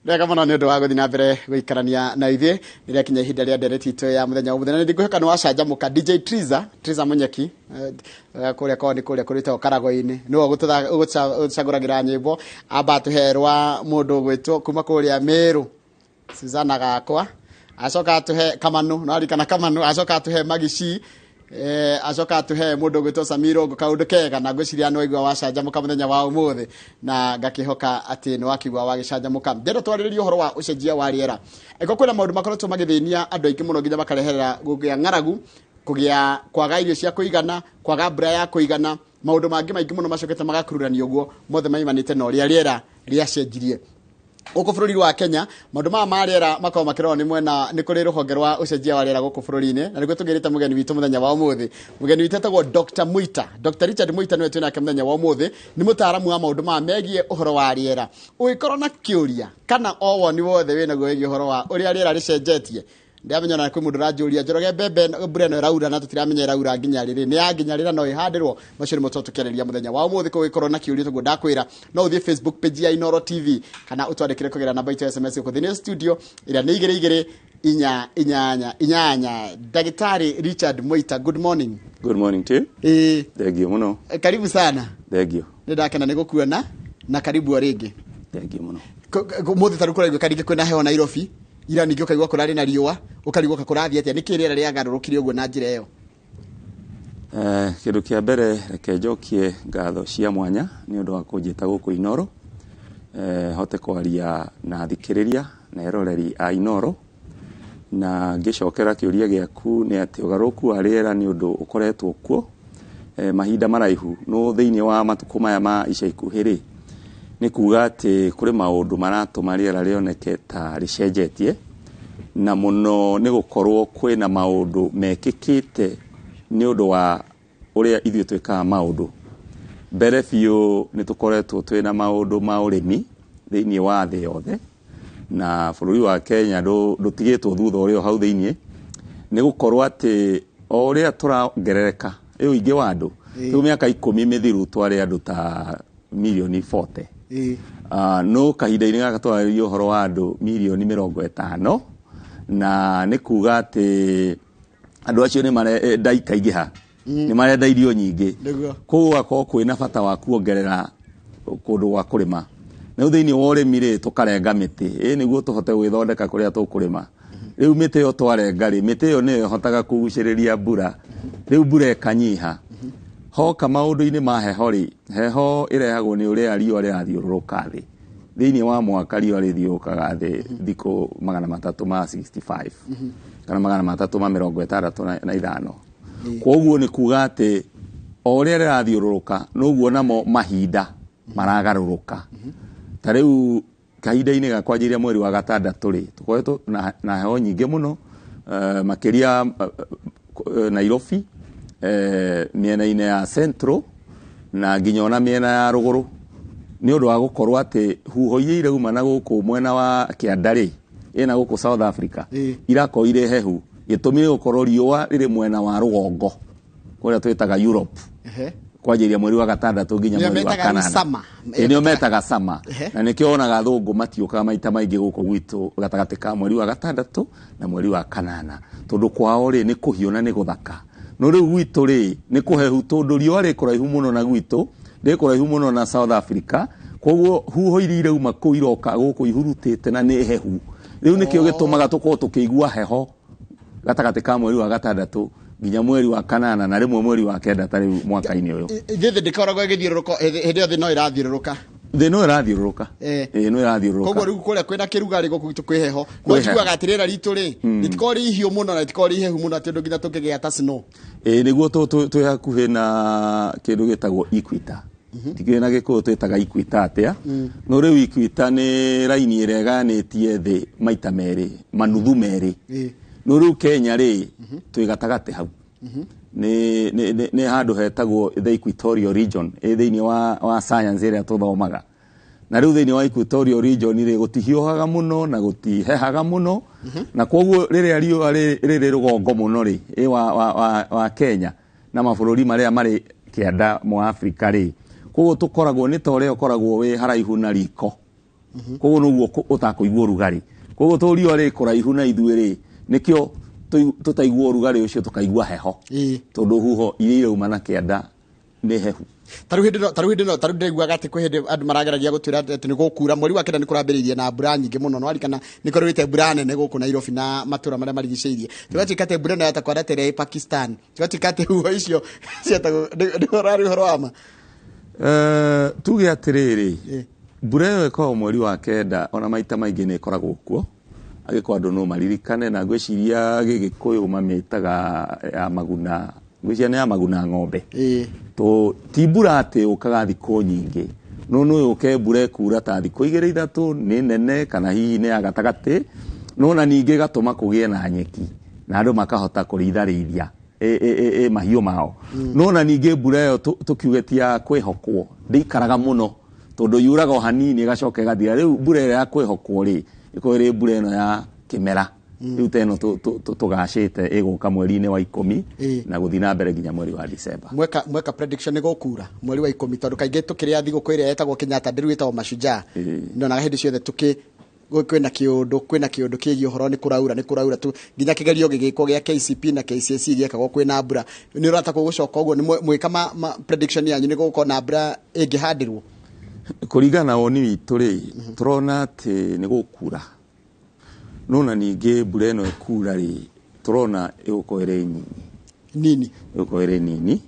Wega mũno nĩ ũndũ wa gũthiĩ na mbere gũikarania na ithuĩ. Nĩ rĩakinya ihinda rĩa ndereti itũ ya mũthenya wa mũthenya, na ndingũhĩka nĩ wacanjamũka. DJ Triza, Triza Munyeki, kũrĩa korwo nĩ kũrĩa kũrĩtagwo Karago-inĩ, nĩwe ũgũcagũragĩra nyĩmbo. Amba atũhe rwa mũndũ ũgwĩtwo kuma kũrĩa Meru, Suzana Gakwa, acoka atũhe Kamanu, no arikana Kamanu, acoka atũhe Magici, acoka atũhe mũndũ ũgwĩtwo Samiro ngo kaũndũ kega. Na ngwĩciria nĩ waigua wacanjamũka mũthenya wa ũmũthĩ, na ngakĩhoka atĩ nĩ wakĩigua wagĩcanjamũka. Ndĩrenda twarĩrĩrie ũhoro wa ũcenjia wa rĩera. Angĩkorwo kwĩna maũndũ makoretwo magĩthĩnia andũ aingĩ mũno nginya makareherera kũgĩa ng'aragu, kũgĩa kwaga irio cia kũigana, kwaga mbura ya kũigana, maũndũ mangĩ maingĩ mũno macokete magakururania ũguo, mothe maimanĩte na ũrĩa rĩera rĩacenjirie gũkũ bũrũri wa Kenya. Maũndũ maya ma rĩera makoragwo makĩrorwo nĩ mwena nĩ kũrĩ rũhonge rwa ũcenjia wa rĩera gũkũ bũrũri-inĩ, na nĩguo tũgĩrĩte mũgeni witũ mũthenya wa ũmũthĩ. Mũgeni witũ etagwo Dr. Muita, Dr. Richard Muita nĩwe twĩnake mũthenya wa ũmũthĩ. Nĩ mũtaaramu wa maũndũ maya megiĩ ũhoro wa rĩera. Ũngĩkorwo na kĩũria kana o woni wothe wĩnaguo wĩgiĩ ũhoro wa ũrĩa rĩera rĩcenjetie, ndĩramenya ona kwĩ mũndũ ũranjũria, "Njoroge, mbembe mbura ĩno ĩraura na tũtiramenya ĩraura nginya rĩrĩ, nĩ ya nginya rĩra no ĩhandĩrwo?" Macio nĩmo tũkĩarĩria mũthenya wa ũmũthĩ. Kũgĩkorwo na kĩũria tũguo ndakwĩra, no ũthiĩ Facebook page ya Inoro TV kana ũtwandĩkĩre kũgerera namba itũ ya SMS gũkũ thĩinĩ wa studio ĩrĩa nĩ 22488. Ndagĩtarĩ Richard Moita, good morning. Good morning to you. Ĩĩ. Thank you mũno. Karibu sana. Thank you. Nĩ ndakena nĩ gũkuona na karibu o rĩngĩ. Thank you mũno. Mũthĩ tarĩu kũraigua ningĩ kwĩna heho Nairobi, ira ningĩ ũkaigua kũrarĩ na riũa, ũkarigwo ka kũrathiĩ atĩa, nĩkĩ rĩera rĩagarũrũkire ũguo na njĩra ĩyo? Kĩndũ kĩa mbere, reke njokie ngatho cia mwanya nĩ ũndũ wa kũnjĩta gũkũ Inoro, hote kwaria na athikĩrĩria na eroreri a Inoro. Na ngĩcokera kĩũria gĩaku nĩ atĩ ũgarũrũku wa rĩera nĩ ũndũ ũkoretwo kuo mahinda maraihu, no thĩinĩ wa matukũ maya ma ica ikuhĩ rĩ, nĩ kuga atĩ kũrĩ maũndũ maratũma rĩera rĩoneke ta rĩcenjetie, na mũno nĩ gũkorwo kwĩna maũndũ mekĩkĩte nĩ ũndũ wa ũrĩa ithuĩ twĩkaga maũndũ. Mbere biũ nĩ tũkoretwo twĩna maũndũ ma ũrĩmi thĩinĩ wa thĩ yothe, na bũrũri wa Kenya ndũtigĩtwo thutha ũrĩ o hau thĩinĩ, nĩ gũkorwo atĩ o ũrĩa tũrongerereka ĩ ũingĩ wa andũ. Rĩu mĩaka 10 mĩthiru twarĩ andũ ta mirioni 40. No kahinda-inĩ gaka twarĩria ũhoro wa andũ mirioni 50, na nĩ kuga atĩ andũ acio nĩ marenda ikaingĩha, nĩ marenda irio nyingĩ. Koguo gũgakorwo kwĩna bata wa kuongerera kũndũ gwa kũrĩma. Rĩu thĩinĩ wa ũrĩmi rĩ, tũkarenga mĩtĩ ĩ nĩguo tũhote gwĩthondeka kũrĩa tũkũrĩma. Rĩu mĩtĩ ĩyo twarenga rĩ, mĩtĩ ĩyo nĩyo ĩhotaga kũgucĩrĩria mbura, rĩu mbura ĩkanyiha. Hoka maũndũ-inĩ ma heho rĩ, heho ĩrehagwo nĩ ũrĩa riũa rĩrathiũrũrũka thĩ. Thĩinĩ wa mwaka riũa rĩthiũrũrũkaga thĩ thikũ 365 kana 365. Koguo nĩ kuga atĩ o ũrĩa rĩrathiũrũrũka noguo namo mahinda maragarũrũka. Ta rĩu kahinda-inĩ ga kwanjĩrĩria mweri wa gatandatũ rĩ, tũkoretwo na heho nyingĩ mũno, makĩria Nairobi, mĩena-inĩ ya Central na nginya ona mĩena ya rũgũrũ, nĩ ũndũ wa gũkorwo atĩ huho iria irauma na gũkũ mwena wa kĩanda rĩ, ĩna gũkũ South Africa, irakorwo irĩ hehu. Gĩtũmi nĩ gũkorwo riũa rĩrĩ mwena wa rũgongo kũrĩa twĩtaga Europe, kwanjĩrĩria mweri wa gatandatũ nginya Nĩo mweri wa metaga kanana. summer. Ĩ, nĩo metaga summer. Na nĩkĩo wonaga athũngũ matiũkaga maita maingĩ gũkũ gwitũ gatagatĩ ka mweri wa gatandatũ na mweri wa kanana, tondũ kwao rĩ nĩ kũhiũ na nĩ gũthaka. No rĩu gwitũ rĩ nĩ kũhehu, tondũ riũa rĩ kũraihu mũno na gwitũ, rĩ kũraihu mũno na South Africa. Koguo huho iria irauma kũu iroka gũkũ ihurutĩte na nĩ hehu. Rĩu nĩkĩo gĩtũmaga tũkorwo tũkĩigua heho gatagatĩ ka mweri wa gatandatũ nginya mweri wa kanana na rĩmwe mweri wa kenda ta rĩu mwaka-inĩ ũyũ. Thĩ ndĩkoragwo ĩgĩthiũrũrũka hĩndĩ ĩyo, thĩ no ĩrathiũrũrũka. Thĩ no ĩrathiũrũrũka. Ĩ, no ĩrathiũrũrũka. Koguo rĩu kũrĩa kwĩna kĩrugarĩ, gũkũ gwitũ kwĩ heho. Kwĩ heho. No njiguaga atĩ rĩera ritũ rĩ rĩtikoragwo rĩ ihiũ mũno na rĩtikoragwo rĩ ihehu mũno, atĩ ũndũ nginya tũngĩgĩa ta snow. Ĩ, nĩguo twĩ hakuhĩ na kĩndũ gĩtagwo equator. Tikĩũĩ na Gĩkũyũ twĩtaga equator atĩa, no rĩu equator nĩ raini ĩrĩa ĩgayanĩtie thĩ maita merĩ, manuthu merĩ. No rĩu Kenya rĩ, twĩ gatagatĩ hau. Nĩ handũ hetagwo the equatorial region ĩ thĩinĩ wa science ĩrĩa tũthomaga. Na rĩu thĩinĩ wa equatorial region rĩ, gũtihiũhaga mũno na gũtihehaga mũno, na koguo rĩrĩa riũa rĩrĩ rũgongo mũno rĩ, ĩ wa Kenya na mabũrũri marĩa marĩ kĩanda mwa Afrika rĩ, koguo tũkoragwo nĩ ta ũrĩa ũkoragwo wĩ haraihu na riko, koguo noguo ũtakũigua ũrugarĩ. Koguo to riũa rĩ kũraihu na ithuĩ rĩ, nĩkĩo tũtaigua ũrugarĩ ũcio, tũkaigua heho, tondũ huho iria irauma na kĩanda nĩ hehu. Tarĩu hĩndĩ ĩno, tarĩu hĩndĩ ĩno, tarĩu ndĩraiguaga atĩ kwĩ hĩndĩ andũ marageragia gũtwĩra atĩ nĩ gũkura mweri wa 9, nĩ kũrambĩrĩirie na mbura nyingĩ mũno. No arikana nĩ kũrĩte mbura nene gũkũ Nairobi na matũra marĩa marigicĩirie. Tũgatuĩka atĩ mbura ĩno yatakwara ĩrĩa ĩ Pakistan, tũgatuĩka atĩ huho icio cietagwo nĩ ũrarĩ ũhoro wa ma? Tuge atĩrĩrĩ, mbura ĩyo ĩkoragwo mweri wa 9, ona maita maingĩ nĩ ĩkoragwo kuo, angĩkorwo andũ no maririkane. Na ngwĩciria Gĩgĩkũyũ mamĩtaga ya maguna, ngwĩciria nĩ ya maguna ng'ombe. To ti mbura atĩ yũkaga thikũ nyingĩ, no no yũke mbura ĩkura ta thikũ 2 3, nĩ nene kana hihi nĩ ya gatagatĩ, no na ningĩ ĩgatũma kũgĩe na nyeki na andũ makahota kũrĩitharĩithia mahiũ mao. No na ningĩ mbura ĩyo tũkiuge ti ya kwĩhokwo, ndĩikaraga mũno tondũ yuraga o hanini ĩgacoka ĩgathira. Rĩu mbura ĩrĩa ya kwĩhokwo rĩ, ĩkorwo ĩrĩ mbura ĩno ya kĩmera rĩu ta ĩno tũgacĩte, ĩgũka mweri-inĩ wa 10 na gũthiĩ na mbere nginya mweri wa December. Mweka prediction nĩ gũkura mweri wa 10, tondũ kaingĩ tũkĩrĩa thigũkũ ĩrĩa yetagwo Kenyatta, ndĩrĩ ĩtagwo Mashujaa, ndonaga hĩndĩ ciothe tũkĩ kwĩna kĩũndũ kĩgiĩ ũhoro nĩ kũraura, nĩ kũraura tu, nginya kĩgerio gĩgĩkwo gĩa KCP na KCSE gĩekagwo kwĩna mbura. Nĩ ũrata gũgũcoka ũguo? Nĩ mwĩka ma prediction yanyu, nĩ gũgũkorwo na mbura ĩngĩhandĩrwo? Kũringana na woni witũ rĩ, tũrona atĩ nĩ gũkura, no na ningĩ mbura ĩno ĩkura rĩ, tũrona ĩgũkorwo ĩrĩ nyinyi. Nini. Ĩgũkorwo ĩrĩ nini.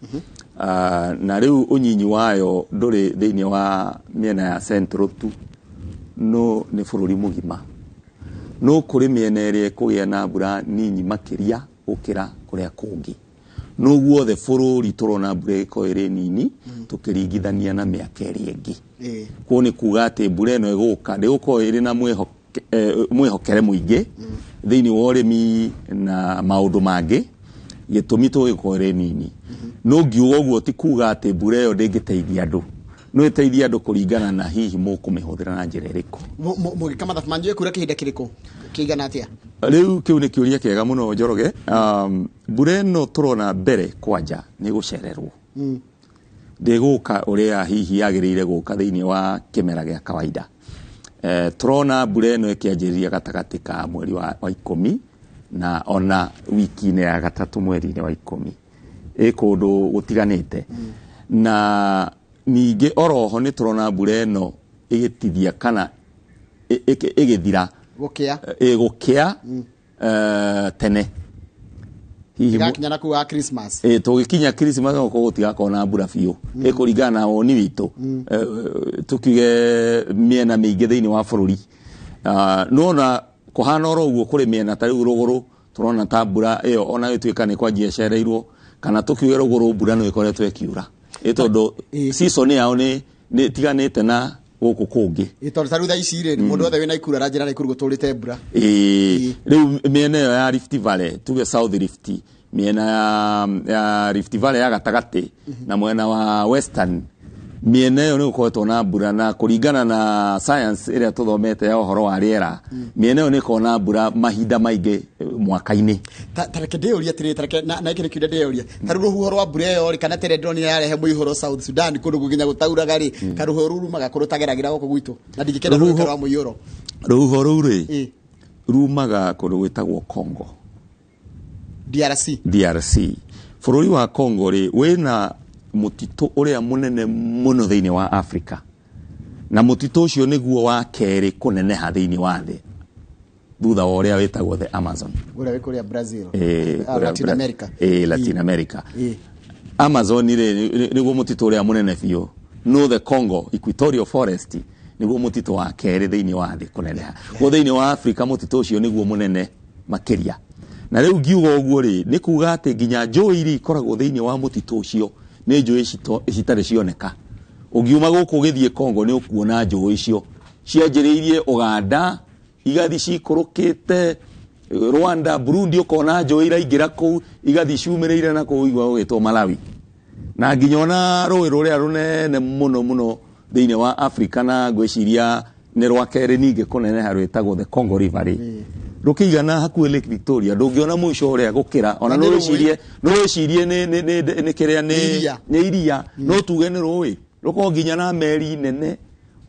Na rĩu ũnyinyi wayo ndũrĩ thĩinĩ wa mĩena ya Central tu, no nĩ bũrũri mũgima, no kũrĩ mĩena ĩrĩa ĩkũgĩa na mbura ninyi makĩria gũkĩra kũrĩa kũngĩ. No guothe bũrũri tũrona mbura ĩgĩkorwo ĩrĩ nini tũkĩringithania na mĩaka ĩrĩa ĩngĩ. Kuo nĩ kuga atĩ mbura ĩno ĩgũka ndĩgũkorwo ĩrĩ na mwĩhokere mũingĩ thĩinĩ wa ũrĩmi na maũndũ mangĩ, gĩtũmi tũgĩkorwo ĩrĩ nini. No ngiuga ũguo ti kuga atĩ mbura ĩyo ndĩngĩteithia andũ, no ĩteithie andũ kũringana na hihi mũkũmĩhũthĩra na njĩra ĩrĩkũ. Mũgĩka mathabu manyu, ĩkura kĩhinda kĩrĩkũ, kĩigana atĩa? Rĩu kĩu nĩ kĩũria kĩega mũno, Njoroge. Mbura ĩno tũrona mbere kwanja nĩ gũcererwo, ndĩgũka ũrĩa hihi yagĩrĩire gũka thĩinĩ wa kĩmera gĩa kawaida. Tũrona mbura ĩno ĩkĩanjĩrĩria gatagatĩ ka mweri wa 10 na ona wiki-inĩ ya gatatũ mweri-inĩ wa 10, ĩ kũndũ gũtiganĩte. Na ningĩ oroho nĩ tũrona mbura ĩno ĩgĩtithia kana ĩgĩthira gũkĩa. Ĩgũkĩa tene hihi. Ĩgakinya na kuu wa Christmas. Tũgĩkinya Christmas no gũtigakorwo na mbura biũ, ĩkũringana na woni witũ. Tukiuge mĩena mĩingĩ thĩinĩ wa bũrũri. No na kũhana oro ũguo, kũrĩ mĩena ta rĩu rũgũrũ tũrona ta mbura ĩyo ona ĩtuĩka nĩ kwanjia ĩcereirwo, kana tũkiuge rũgũrũ mbura no ĩkoretwo ĩkiura, ĩ tondũ season yao nĩ ĩtiganĩte na gũkũ kũngĩ. Tondũ ta rĩu thaa ici rĩ, mũndũ wothe wĩna Ikuru aranjĩra na Ikuru gũtũrĩte mbura. Ĩĩ, rĩu mĩena ĩyo ya Rift Valley, tuge South Rift, mĩena ya Rift Valley ya gatagatĩ na mwena wa Western, mĩena ĩyo nĩ gũkoretwo na mbura, na kũringana na science ĩrĩa tũthomete ya ũhoro wa rĩera, mĩena ĩyo nĩ ĩkoragwo na mbura mahinda maingĩ mwaka-inĩ. Ta reke ndĩyũrie atĩrĩrĩ, ta reke na gĩkĩ nĩ kĩũria ndĩyũria. Ta rĩu rũhuho rwa mbura ĩyo rĩ, kana tĩrĩa ndĩronire yarehe mũihũro South Sudan, kũndũ nginya gũtauraga rĩ, karũhuho rũu rumaga kũ rũtageragĩra gũkũ gwitũ na ndingĩkenda rũke rwa mũiyũro? Rũhuho rũu rĩ, rumaga kũndũ gwĩtagwo Congo. DRC. DRC. Bũrũri wa Congo rĩ, wĩna mũtitũ ũrĩa mũnene mũno thĩinĩ wa Africa, na mũtitũ ũcio nĩguo wa kerĩ kũneneha thĩinĩ wa thĩ thutha wa ũrĩa wĩtagwo the Amazon. Ũrĩa wĩ kũrĩa Brazil. Kũrĩa Latin America. Latin America. Amazon rĩ, nĩguo mũtitũ ũrĩa mũnene biũ, no the Congo Equatorial Forest nĩguo mũtitũ wa kerĩ thĩinĩ wa thĩ kũneneha. Koguo thĩinĩ wa Africa mũtitũ ũcio nĩguo mũnene makĩria. Na rĩu ngiuga ũguo rĩ, nĩ kuga atĩ nginya njũĩ iria ikoragwo thĩinĩ wa mũtitũ ũcio nĩ njũĩ citarĩ cioneka. Ũngiuma gũkũ ũgĩthiĩ Congo nĩ ũkuona njũĩ icio cianjĩrĩirie Uganda, igathiĩ cikũrũkĩte Rwanda, Burundi, ũkona njũĩ iraingĩra kũu, igathiĩ ciumĩrĩire na kũu igwa gũgĩtwo Malawi, na nginya ona rũĩ rũrĩa rũnene mũno mũno thĩinĩ wa Africa, na ngwĩciria nĩ rwa kerĩ ningĩ kũneneha, rwĩtagwo the Congo River rĩ, Rũkĩigana hakuhĩ Lake Victoria, ndũngĩona mũico ũrĩa gũkĩra ona. Na No nĩ rũĩ. wĩcirie, no wĩcirie nĩ kĩrĩa Nĩ nĩ iria. Nĩ iria, no tuge nĩ rũĩ rũkorwo nginya na meri nene,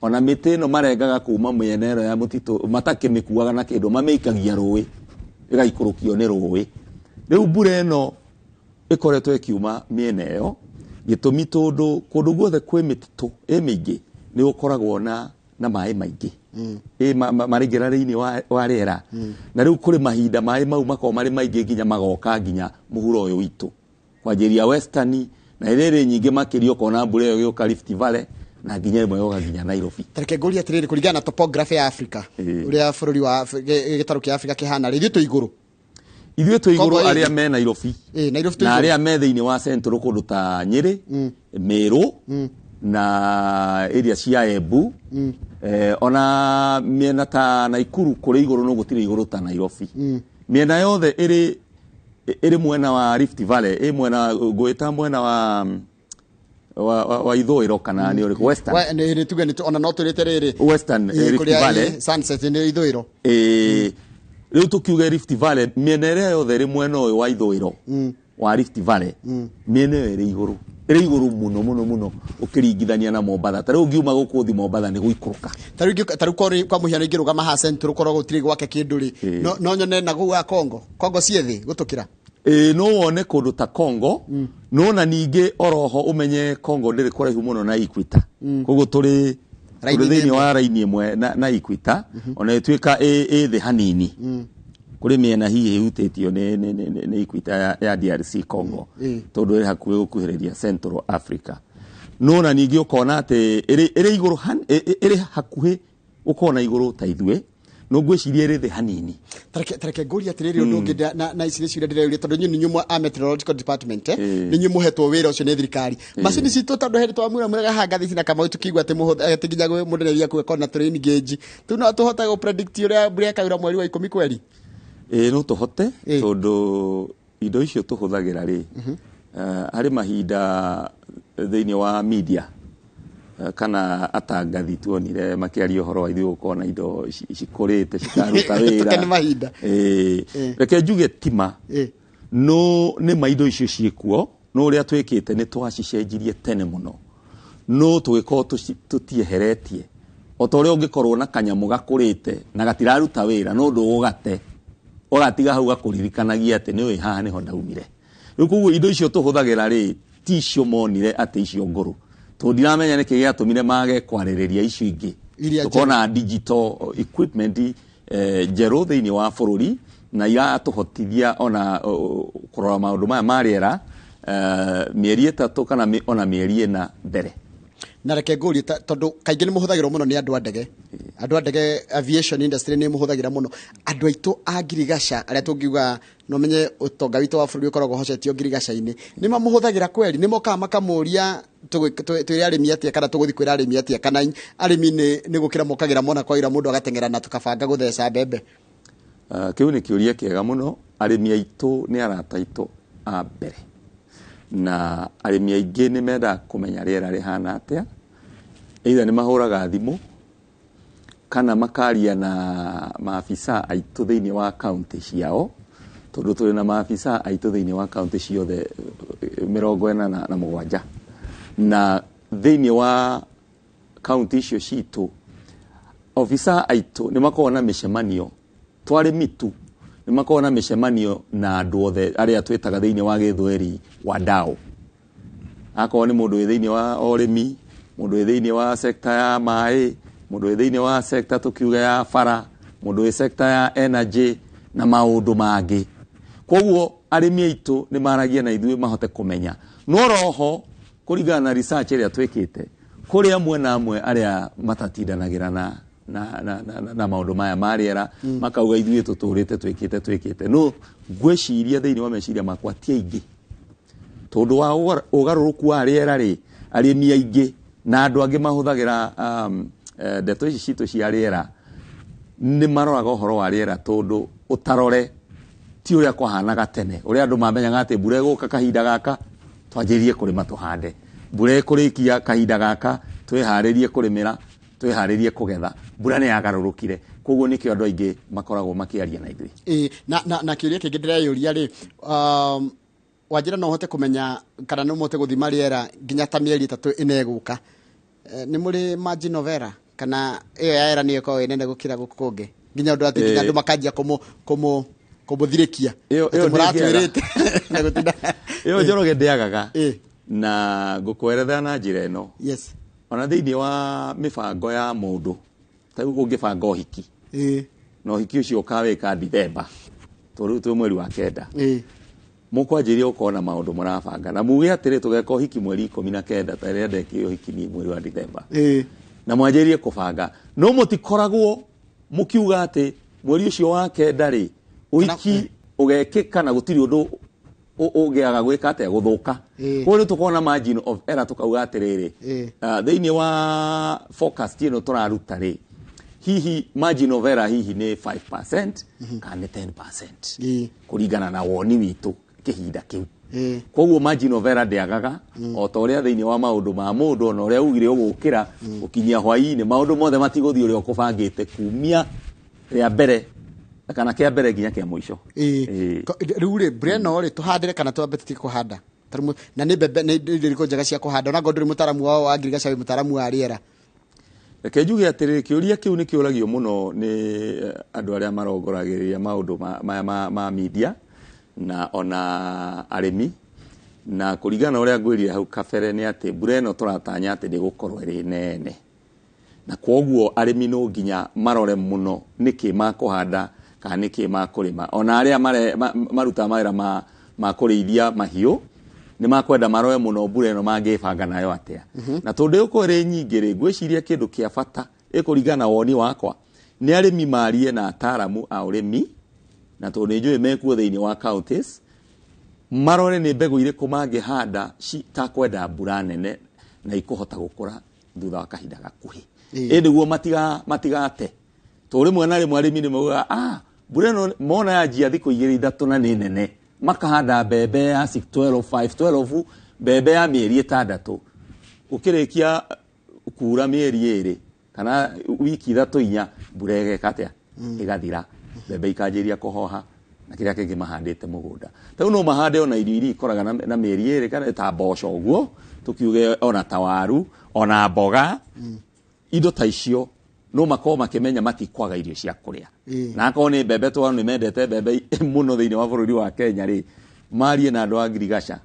ona mĩtĩ ĩno marengaga kuma mĩena ĩno ya mũtitũ matakĩmĩkuaga na kĩndũ, mamĩikagia rũĩ ĩgaikũrũkio nĩ rũĩ. Rĩu mbura ĩno ĩkoretwo ĩkiuma mĩena ĩyo, gĩtũmi tondũ kũndũ guothe kwĩ mĩtitũ ĩ mĩingĩ nĩ gũkoragwo na maĩ maingĩ ĩ maraingĩra thĩinĩ wa rĩera, na rĩu kũrĩ mahinda maĩ mau makoragwo marĩ maingĩ nginya magoka nginya mũhuro ũyũ witũ kwanjĩria Western, na ĩrĩ nyingĩ makĩria ũkona mbura ĩyo ĩgĩũka Rift Valley na nginya ĩmwe yoka nginya Nairobi. Tareke ngũrie atĩrĩrĩ, kũringana na topography ya Africa, ũrĩa bũrũri wa gĩtarũ kĩa Africa kĩhana rĩ, ithuĩ twĩ igũrũ? Ithuĩ twĩ igũrũ. Kongo ĩ Arĩa me Nairobi Ĩ, Nairobi twĩ na igũrũ. Arĩa me thĩinĩ wa Central kũndũ ta Nyĩrĩ, Meru na area cia Embu, ona mĩena ta Naikuru kũrĩ igũrũ, no gũtirĩ igũrũ ta Nairobi. Mĩena yothe ĩrĩ mwena wa Rift Valley, ĩ mwena ngwĩta mwena wa ithũĩro kana nĩ ũrĩkũ, Western. Nĩ tuge ona no twĩrĩte rĩrĩ Western, Rift kũrĩa, Valley. Sunset nĩ ithũĩro. Rĩu tũkiuge Rift Valley, mĩena ĩrĩa yothe ĩrĩ mwena ũyũ wa ithũĩro wa Rift Valley, mĩena ĩyo ĩrĩ igũrũ, ĩrĩ igũrũ mũno mũno mũno ũkĩringithania na Mombatha. Ta rĩu ũngiuma gũkũ ũthi Mombatha nĩ gũikũrũka. Ta rĩu kwa mũhiano ingĩrũgama haha Central korwo gũtirĩ gwake kĩndũ rĩ, no nyone na kũu wa Congo, Congo ciĩ thĩ gũtũkĩra. Ĩ, no wone kũndũ ta Congo, no na ningĩ oroho ũmenye Congo ndĩrĩ kũraihu mũno na equator, koguo tũrĩ Raini-inĩ thĩinĩ ĩmwe. Wa raini ĩmwe na equator, ona ĩtuĩka ĩ thĩ hanini kũrĩ mĩena hihi ĩhutĩtio nĩ equator ya DRC Congo, tondũ ĩrĩ hakuhĩ gũkuhĩrĩria Central Africa. No na ningĩ ũkona atĩ ĩrĩ igũrũ ĩrĩ hakuhĩ gũkorwo na igũrũ ta ithuĩ, no ngwĩciria ĩrĩ thĩ hanini. Tareke ngũrie atĩrĩrĩ, ũndũ ũngĩ na ici nĩ ciũria ndĩreyũria tondũ inyuĩ nĩ inyuĩ a meteorological department, eh? Nĩ inyuĩ mũhetwo wĩra ũcio nĩ thirikari. Macini citũ, tondũ hĩndĩ twamwĩra mwĩraga haha ngathĩti na Kamau tũkĩigua atĩ atĩ nginya mũndũ nĩ athiaga kona tũ rain gauge tu, no tũhote gũ predict ũrĩa mbura ĩkaura mweri wa 10 kweri? Ĩĩ, no tũhote, tondũ indo icio tũhũthagĩra rĩ, harĩ mahinda thĩinĩ wa media, kana atangathi tuonire makĩaria ũhoro wa ithuĩ gũkorwo na indo cikũrĩte cikaruta wĩra. Tũke nĩ mahinda. Ĩĩ. Reke njuge tima no nĩ ma indo icio ciĩkuo, no ũrĩa twĩkĩte nĩ twacicenjirie tene mũno, no tũgĩkorwo tũtieheretie. O ta ũrĩa ũngĩkorwo na kanyamũ gakũrĩte na gatiraruta wĩra, no ndũgũgate, ũgatiga hau gakũririkanagia atĩ nĩ ũĩ haha nĩho ndaumire. Rĩu koguo indo icio tũhũthagĩra rĩ, ti icio monire atĩ icio ngũrũ, tondũ ndiramenya nĩkĩ gĩatũmire mage kwarĩrĩria icio ingĩ. Iria Tũkona digital equipment njerũ thĩinĩ wa bũrũri na iratũhotithia ona kũrora maũndũ maya ma rĩera mĩeri 3 kana ona mĩeri 4 mbere. Na reke ngũrie, tondũ kaingĩ nĩ mũhũthagĩrwo mũno nĩ andũ a ndege, andũ a ndege, aviation industry nĩ mũhũthagĩra mũno. Andũ aitũ a ngirigaca arĩa tũngiuga no menye ũtonga witũ wa bũrũri ũkoragwo ũhocetio ngirigaca-inĩ, nĩ mamũhũthagĩra kweri? Nĩ mokaga makamũria twĩre arĩmi atĩa, kana tũgũthiĩ kwĩra arĩmi atĩa, kana arĩmi nĩ gũkĩra mokagĩra mona kwaira mũndũ agateng'era na tũkabanga gũtheca mbembe? Kĩu nĩ kĩũria kĩega mũno. Arĩmi aitũ nĩ arata aitũ a mbere, na arĩmi aingĩ nĩ mendaga kũmenya rĩera rĩhana atĩa. Either nĩ mahũraga thimũ kana makaria na maabisa aitũ thĩinĩ wa kaunti ciao, tondũ tũrĩ na maabisa aitũ thĩinĩ wa kaunti ciothe 47, na thĩinĩ wa kaunti icio citũ obisa aitũ nĩ makoragwo na mĩcemanio. Twarĩmi tu nĩ makoragwo na mĩcemanio na andũ othe arĩa twĩtaga thĩinĩ wa gĩthweri wadau, akorwo nĩ mũndũ wĩ thĩinĩ wa ũrĩmi, mũndũ wĩ thĩinĩ wa sekta ya maĩ, mũndũ wĩ thĩinĩ wa sekta tũkiuga ya bara, mũndũ wĩ sekta ya energy na maũndũ mangĩ. Koguo arĩmi aitũ nĩ maragia na ithuĩ mahote kũmenya. No roho kũringana na research ĩrĩa twĩkĩte, kũrĩ amwe na amwe arĩa matatindanagĩra na maũndũ maya ma rĩera, makauga ithuĩ tũtũrĩte twĩkĩte no ngwĩciria thĩinĩ wa meciria makwa ti aingĩ, tondũ wa ũgarũrũku wa rĩera rĩ, arĩmi aingĩ na andũ angĩ mahũthagĩra ndeto ici citũ cia rĩera nĩ maroraga ũhoro wa rĩera, tondũ ũtarore ti ũrĩa kwahanaga tene, ũrĩa andũ mamenyaga atĩ mbura ĩgũka kahinda gaka twanjĩrĩrie kũrĩma tũhande, mbura ĩkũrĩkia kahinda gaka twĩharĩrie kũrĩmĩra, twĩharĩrie kũgetha. Mbura nĩ yagarũrũkire. Koguo nĩkĩo andũ aingĩ makoragwo makĩaria na ithuĩ. Ĩĩ, na kĩũria kĩngĩ ndĩreyũria rĩ, wanjĩra no ũhote kũmenya kana no mũhote gũthima rĩera nginya ta mĩeri 3 ĩna ĩgũka. Nĩ mũrĩ margin of error kana ĩyo ya error nĩyo ĩkoragwo ĩ nene gũkĩra gũkũ kũngĩ, nginya ũndũ atĩ nginya andũ makanjia kũmũthirĩkia Ĩyo atĩ ĩyo ndĩngĩaga. mũratwĩrĩte na gũtinda. Ĩyo Njoroge ndĩagaga. Na ngũkwerethera na njĩra ĩno. Ona thĩinĩ wa mĩbango ya mũndũ, ta rĩu ũngĩbanga ũhiki, na ũhiki ũcio ũkawĩka Dithemba, tondũ rĩu twĩ mweri wa 9, mũkwanjĩrĩria gũkorwo na maũndũ mũrabanga na muge atĩrĩ, tũgeka ũhiki mweri 19, ta rĩrĩa ndekire ũhiki niĩ mweri wa Dithemba, na mwanjĩrĩrie kũbanga, no mũtikoragwo mũkiuga atĩ mweri ũcio wa 9 rĩ, ũhiki ũgekĩka na gũtirĩ ũndũ ũngĩaga gwĩka atĩa, gũthũka. Koguo rĩu tũkorwo na margin of error, tũkauga atĩrĩrĩ, thĩinĩ wa forecast ĩno tũraruta rĩ, hihi margin of error hihi nĩ 5% kana nĩ 10% kũringana na woni witũ kĩhinda kĩu. Koguo margin of error ndĩagaga, o ta ũrĩa thĩinĩ wa maũndũ ma mũndũ, ona ũrĩa ugire ũgũkĩra gũkinyia hwaĩ-inĩ, maũndũ mothe matigũthiĩ ũrĩa ũkũbangĩte kumia rĩa mbere kana kĩa mbere nginya kĩa mũico. Rĩu rĩ, mbura ĩno rĩ, tũhandĩre kana twambe tũtige kũhanda? Tarĩu na nĩ mbembe nĩ indo irĩkũ njega cia kũhanda, ona ngorwo ndũrĩ mũtaaramu wa ngirigaca, wĩ mũtaaramu wa rĩera? Reke njuge atĩrĩrĩ, kĩũria kĩu nĩ kĩũragio mũno nĩ andũ arĩa marongoragĩrĩria maũndũ maya ma media na ona arĩmi, na kũringana na ũrĩa ngwĩrire hau kabere nĩ atĩ mbura ĩno tũratanya atĩ ndĩgũkorwo ĩrĩ nene, na kwoguo arĩmi no nginya marore mũno nĩkĩ makũhanda kana nĩkĩ makũrĩma. Ona arĩa marutaga mawĩra ma kũrĩithia mahiũ nĩ makwenda marore mũno mbura ĩno mangĩbanga nayo atĩa. Na tondũ ĩgũkorwo ĩrĩ nyingĩ rĩ, ngwĩciria kĩndũ kĩa bata ĩkũringana na woni wakwa nĩ arĩmi marie na ataramu a ũrĩmi, na tondũ nĩ njũĩ mekuo thĩinĩ wa counties, marore nĩ mbegũ irĩkũ mangĩhanda citakwenda mbura nene na ikũhota gũkũra thutha wa kahinda gakuhĩ. Ĩ nĩguo matigate. Tondũ rĩmwe na rĩmwe arĩmi nĩ maugaga, mbura ĩno mona yanjia thikũ igĩrĩ ithatũ na nĩ nene, makahanda mbembe ya 6 12 5 12, mbembe ya mĩeri 6, ũkĩrĩkia kura mĩeri 2 kana wiki 3 4, mbura ĩgeka atĩa? Ĩgathira, mbembe ikanjĩrĩria kũhoha na kĩrĩa kĩngĩ mahandĩte mũgũnda. Ta rĩu no mahande ona irio iria ikoraga na mĩeri 2, kana ta mboco ũguo, tũkiuge ona ta waru, ona mboga, indo ta icio no makorwo makĩmenya matikwaga irio cia kũrĩa. Na akorwo nĩ mbembe, tondũ nĩ mendete mbembe mũno thĩinĩ wa bũrũri wa Kenya rĩ, marie na andũ a ngirigaca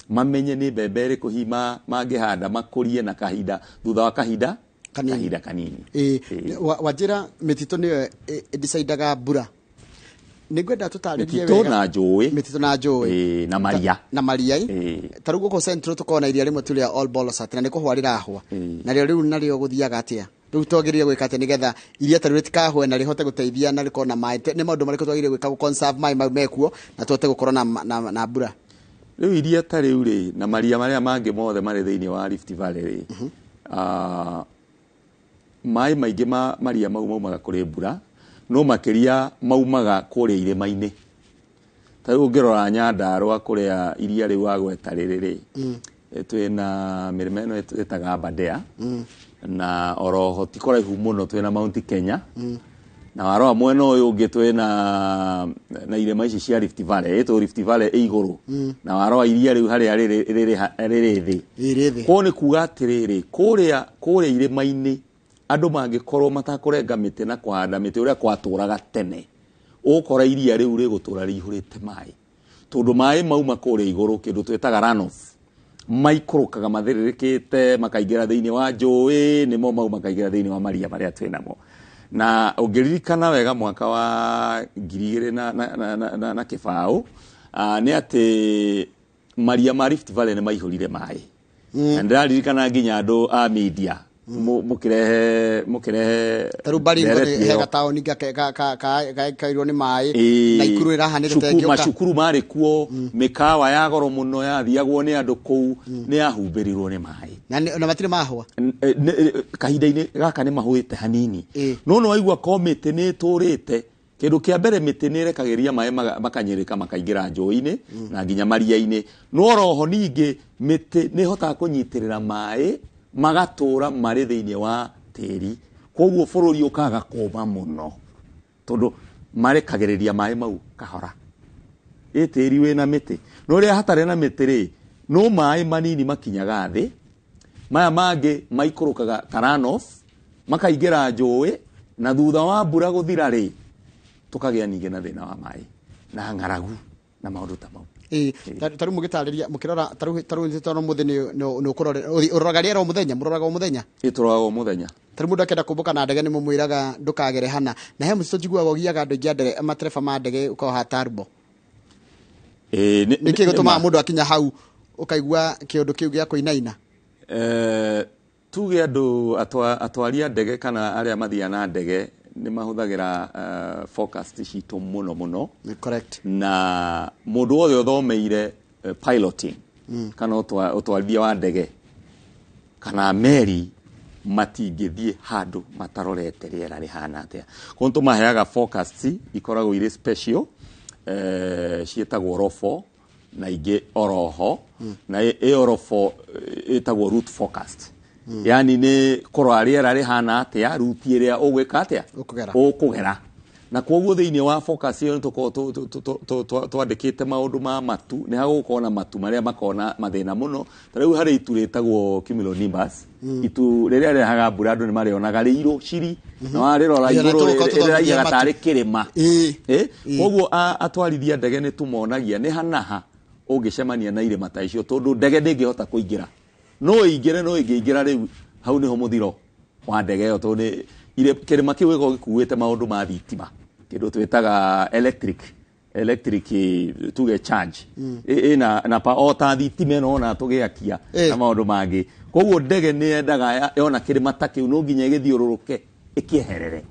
mamenye nĩ mbembe ĩrĩkũ hihi mangĩhanda makũrie na kahinda thutha wa kahinda Kanini. Kahinda kanini. Wanjĩra mĩtitũ nĩyo ĩdecidaga mbura. Nĩngwenda tũtarĩrie Mĩtitũ wega. na njũĩ. Mĩtitũ na njũĩ. Na maria. Na maria. Ta rĩu gũkũ Central tũkoragwo na iria rĩmwe tu rĩa Ol Bolosat, na nĩ kũhwa rĩrahwa. Narĩo rĩu narĩo gũthiaga atĩa? Rĩu twagĩrĩire gwĩka atĩa nĩgetha iria ta rĩu rĩtikahwe na rĩhote gũteithia na rĩkorwo na maĩ? Nĩ maũndũ marĩkũ twagĩrĩire gwĩka gũ conserve maĩ mau mekuo na tũhote gũkorwo na mbura? Rĩu iria ta rĩu rĩ, na maria marĩa mangĩ mothe marĩ thĩinĩ wa Rift Valley rĩ, maĩ maingĩ ma maria mau maumaga kũrĩ mbura, no makĩria maumaga kũrĩa irĩma-inĩ. Ta rĩu ũngĩrora Nyandarũa kũrĩa iria rĩu wagweta rĩrĩ rĩ, twĩna mĩrĩma ĩno ĩtaga Aberdare, na oroho ti kũraihu mũno twĩna Mount Kenya, na warora mwena ũyũ ũngĩ twĩna na irĩma ici cia Rift Valley, ĩtwo Rift Valley ĩ igũrũ, na warora iria rĩu harĩa rĩrĩ thĩ. Rĩrĩ thĩ. Koguo nĩ kuga atĩrĩrĩ, kũrĩa irĩma-inĩ andũ mangĩkorwo matakũrenga mĩtĩ na kũhanda mĩtĩ ũrĩa kwatũraga tene, ũgũkora iria rĩu rĩgũtũra rĩihũrĩte maĩ, tondũ maĩ mauma kũrĩa igũrũ, kĩndũ twĩtaga runoff, maikũrũkaga mathĩrĩrĩkĩte makaingĩra thĩinĩ wa njũĩ, nĩmo mau makaingĩra thĩinĩ wa maria marĩa twĩnamo. Na ũngĩririkana wega mwaka wa ngiri igĩrĩ na kĩbaũ, nĩ atĩ maria ma Rift Valley nĩ maihũrire maĩ. Na ndĩraririkana nginya andũ a media mũkĩrehe Ta rĩu Baringo nĩ ndereti he ĩyo. gataũni gakairwo nĩ maĩ, na Ikuru ĩrahanĩte ta ĩngĩũka. Macukuru marĩ kuo, mĩkawa ya goro mũno yathiagwo nĩ andũ kũu, nĩ yahumbĩrirwo nĩ maĩ. Na matirĩ mahũa? Kahinda-inĩ gaka nĩ mahũĩte hanini. No nĩ waigua ko mĩtĩ nĩ ĩtũrĩte. Kĩndũ kĩa mbere mĩtĩ nĩ ĩrekagĩria maĩ makanyĩrĩka makaingĩra njũĩ-inĩ na nginya maria-inĩ. No oroho ningĩ mĩtĩ nĩ ĩhotaga kũnyitĩrĩra maĩ magatũra marĩ thĩinĩ wa tĩri, koguo bũrũri ũkaga kũma mũno. Tondũ marekagĩrĩria maĩ mau kahora. Ĩ tĩri wĩna mĩtĩ. No rĩrĩa hatarĩ na mĩtĩ rĩ, no maĩ manini makinyaga thĩ, maya mangĩ maikũrũkaga ta runoff, makaingĩra njũĩ, na thutha wa mbura gũthira rĩ, tũkagĩa ningĩ na thĩna wa maĩ na ng'aragu na maũndũ ta mau. Ĩĩ, ta rĩu mũgĩtarĩria mũkĩrora ta rĩu tondũ mũthĩ nĩ ũkũrora ũroraga rĩera o mũthenya, mũroraga o mũthenya? Ĩ tũroraga o mũthenya. Ta rĩu mũndũ akĩenda kũmbũka na ndege nĩ mũmwĩraga ndũkagere hana. Na he mũtitũ njiguaga ũgiaga andũ aingĩ a ndege, matereba ma ndege ũkoha turbo. Ĩĩ, Nĩ kĩĩ gĩtũmaga mũndũ akinya hau ũkaigua kĩũndũ kĩu gĩa kũinaina? Tuge andũ atwari a ndege kana arĩa mathiaga na ndege nĩ mahũthagĩra forecast citũ mũno mũno. Correct. Na mũndũ wothe ũthomeire piloting kana ũtwarithia wa ndege kana meri matingĩthiĩ handũ matarorete rĩera rĩhana atĩa. Koguo tũmaheaga forecast ikoragwo irĩ special, ciĩtagwo ROFO na ingĩ oroho, na ĩyo ROFO ĩtagwo route forecast. Yani nĩ kũrora rĩera rĩhana atĩa, route ĩrĩa ũgwĩka atĩa, ũkũgera. Na koguo thĩinĩ wa forecast ĩyo nĩ tũkoragwo twandĩkĩte maũndũ ma matu, nĩ hagũkorwo na matu marĩa makoragwo na mathĩna mũno. Ta rĩu harĩ itu rĩtagwo cumulonimbus, itu rĩrĩa rĩrehaga mbura andũ nĩ marĩonaga rĩirũ ciri, na warĩrora igũrũ rĩraihaga tarĩ kĩrĩma. Koguo atwarithia ndege nĩ tũmonagia nĩ hanaha ũngĩcemania na irĩma ta icio, tondũ ndege ndĩngĩhota kũingĩra. No ĩingĩre, no ĩngĩingĩra rĩu hau nĩho mũthiro wa ndege ĩyo, tondũ kĩrĩma kĩu gĩkoragwo gĩkuĩte maũndũ ma thitima, kĩndũ twĩtaga electric tuge charge. Ĩna na o ta thitima ĩno ona tũgĩakia na maũndũ mangĩ. Koguo ndege nĩ yendaga yona kĩrĩma ta kĩu no nginya ĩgĩthiũrũrũke ĩkĩeherere.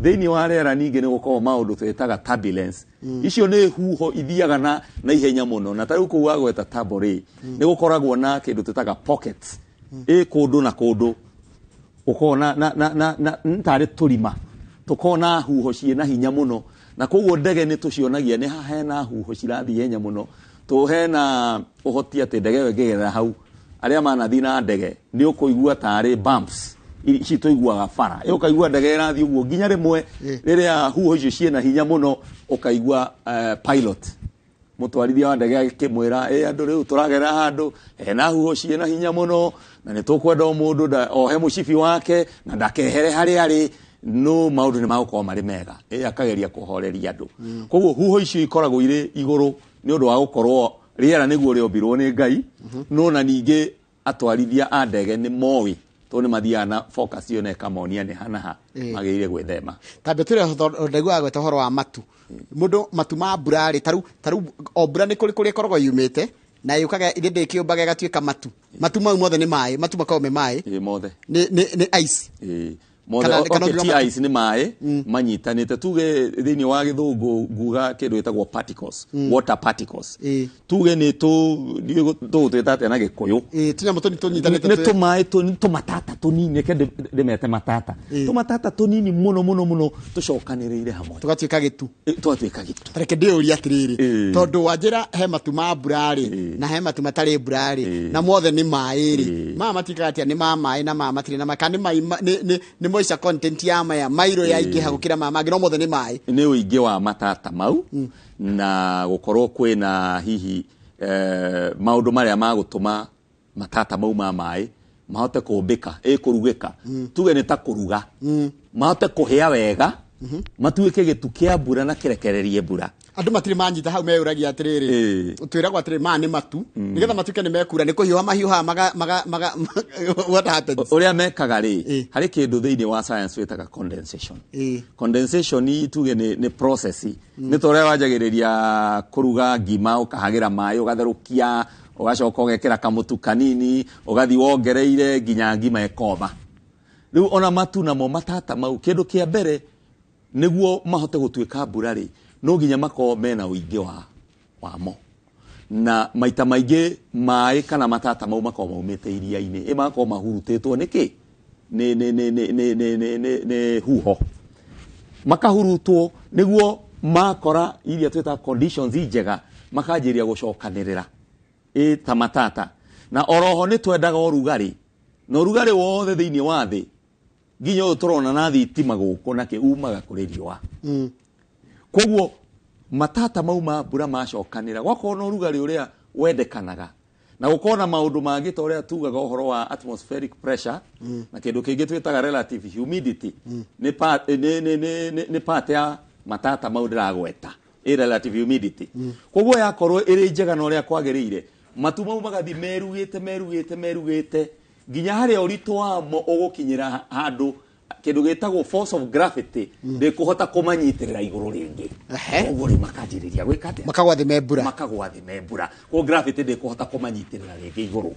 Thĩinĩ wa rĩera ningĩ nĩ gũkoragwo maũndũ twĩtaga turbulence. Icio nĩ huho ithiaga na ihenya mũno, na ta rĩu kũu wagweta turbo rĩ, nĩ gũkoragwo na kĩndũ twĩtaga pockets. Ĩ kũndũ na kũndũ gũkoragwo na tarĩ tũrima tũkoragwo na huho ciĩna hinya mũno, na koguo ndege nĩ tũcionagia nĩ haha hena huho cirathiĩ ihenya mũno, tũ hena ũhoti atĩ ndege ĩyo ĩngĩgerera hau, arĩa manathiĩ na ndege nĩ ũkũigua tarĩ bumps ici tũiguaga bara, ũkaigua ndege ĩrathiĩ ũguo nginya rĩmwe rĩrĩa huho icio ciĩna hinya mũno ũkaigua pilot mũtwarithia wa ndege akĩmwĩra, ĩ andũ rĩu tũragera handũ hena huho ciĩna hinya mũno na nĩ tũkwenda o mũndũ ohe mũcibi wake na ndakehere harĩa arĩ, no maũndũ nĩ magũkorwo marĩ mega. Ĩ akageria kũhoreria andũ. Koguo huho icio ikoragwo irĩ igũrũ nĩ ũndũ wa gũkorwo rĩera nĩguo rĩombirwo nĩ Ngai, no na ningĩ atwarithia a ndege nĩ moĩ tondũ nĩ mathiaga na focus ĩyo na ĩkamonia nĩ hanaha magĩrĩire gwĩthema. Tambia tũrĩa ndaiguaga gweta ũhoro wa matu. Mũndũ matu ma mbura rĩ, tarĩu o mbura nĩ kũrĩ kũrĩa ĩkoragwo yumĩte na yũkaga ithĩ ndĩkĩũmbaga ĩgatuĩka matu. Matu mau mothe nĩ maĩ, matu makoragwo me maĩ. Ĩ mothe. Nĩ ice. Ĩ mothe, okay, ti ice nĩ maĩ manyitanĩte. Tuge thĩinĩ wa gĩthũngũ nguga kĩndũ gĩtagwo particles, water particles. Tuge nĩ tũgũtwĩta atĩa na gĩkũyũ? Tũnyamũ tũnini tũnyitanĩte. Nĩ tũmaĩ tũmatata tũnini, reke ndĩmete matata. Tũmatata tũnini mũno mũno mũno tũcokanĩrĩire hamwe. Tũgatuĩka gĩtu. Tũgatuĩka gĩtu. Reke ndĩũrie atĩrĩrĩ, tondũ wanjĩra he matu ma mbura rĩ, na he matu matarĩ mbura rĩ, na mothe nĩ maĩ rĩ. Maya matuĩkaga atĩa? Nĩ ma maĩ na maya matirĩ na maĩ, kana nĩ moisture content ya maya mairũ yaingĩha gũkĩra maya mangĩ, no mothe nĩ maĩ. Nĩ ũingĩ wa matata mau na gũkorwo kwĩna hihi maũndũ marĩa magũtũma matata mau ma maĩ mahote kũmbĩka, kũrugĩka. Tuge nĩ ta kũruga, mahote kũhĩa wega, matuĩke gĩtu kĩa mbura na kĩrekererie mbura. Andũ matirĩ manyita hau meyũragia atĩrĩrĩ, twĩragwo atĩrĩrĩ maya nĩ matu, nĩgetha matuĩke nĩ mekura nĩ kũhiũha mahiũhaga maga what happens? Ũrĩa mekaga rĩ, harĩ kĩndũ thĩinĩ wa science wĩtaga condensation. Condensation tuge nĩ process, nĩ ta ũrĩa wanjagĩrĩria kũruga ngima, ũkahagĩra maĩ, ũgatherũkia, ũgacoka ũgekĩra kamũtu kanini, ũgathiĩ wongereire nginya ngima ĩkoma. Rĩu ona matu namo matata mau, kĩndũ kĩa mbere nĩguo mahote gũtuĩka mbura rĩ, no nginya makorwo mena ũingĩ wamo. Na maita maingĩ maĩ kana matata mau makorwo maumĩte iria-inĩ, magakorwo mahurutĩtwo nĩkĩ? Nĩ huho. Makahurutwo nĩguo makora iria twĩtaga conditions njega, makanjĩrĩria gũcokanĩrĩra ta matata. Na oroho nĩ twendaga ũrugarĩ, na ũrugarĩ wothe thĩinĩ wa thĩ Nginya ũyũ tũrona na thitima gũkũ nakĩ umaga kũrĩ riũa. Koguo matata mau ma mbura macokanĩra, gwakorwo na ũrugarĩ ũrĩa wendekanaga, na gũkorwo na maũndũ mangĩ ta ũrĩa tugaga ũhoro wa atmospheric pressure na kĩndũ kĩngĩ twĩtaga relative humidity, nĩ part, nĩ part ya matata mau ndĩragweta, ĩ relative humidity. Koguo yakorwo ĩrĩ njega na ũrĩa kwagĩrĩire, matu mau magathiĩ merugĩte merugĩte merugĩte nginya harĩa ũritũ wamo ũgũkinyĩra handũ kĩndũ gĩtagwo force of gravity ndĩkũhota kũmanyitĩrĩra igũrũ rĩngĩ. Koguo rĩ, makanjĩrĩria gwĩka atĩa? Makagwa thĩ me mbura. Makagwa thĩ me mbura. Koguo gravity ndĩkũhota kũmanyitĩrĩra rĩngĩ igũrũ,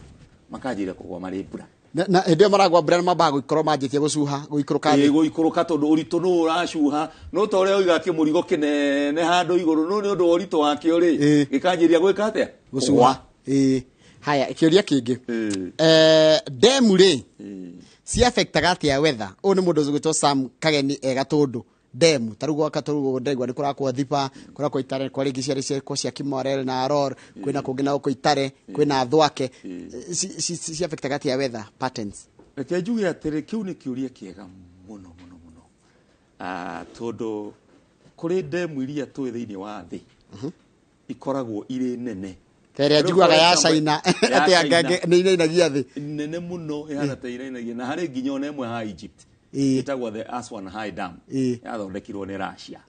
makanjĩrĩria kũgwa marĩ mbura. Na hĩndĩ ĩyo maragwa mbura nĩ mambaga gũikorwo manjĩtie gũcuha, gũikũrũka thĩ. Gũikũrũka tondũ ũritũ nũ ũracuha, no ta ũrĩa ũiga kĩmũrigo kĩnene handũ igũrũ, no nĩ ũndũ wa ũritũ wakĩo rĩ, gĩkanjĩrĩria gwĩka atĩa? Gũcuha. Ĩĩ. Haya, kĩũria kĩngĩ. Ndemu rĩ, ciaffectaga atĩa weather? Ũyũ nĩ mũndũ ũgwĩtwo Sam Kageni e Gatũndũ. Ndemu ta rĩu gwaka tũrũ ndegwa nĩ kũrakwo Thiba, kũrakwo Itare, kwa rĩngĩ ciarĩ ciakwo cia Kimorel na Aror, kwĩna kũngĩ na gũkũ Itare, kwĩna Thwake. Ciaffectaga atĩa weather patterns? Reke njuge atĩrĩ, kĩu nĩ kĩũria kĩega mũno mũno mũno. Tondũ kũrĩ ndemu iria tũĩ thĩinĩ wa thĩ ikoragwo irĩ nene. Ta ĩrĩa Rĩu njiguaga for ya example, China, ya atĩ China. nĩ inainagia thĩ. Nene mũno ĩhana ta irainagia, na harĩ nginya ona ĩmwe ha Egypt ĩtagwo the Aswan High Dam, yathondekirwo nĩ Russia.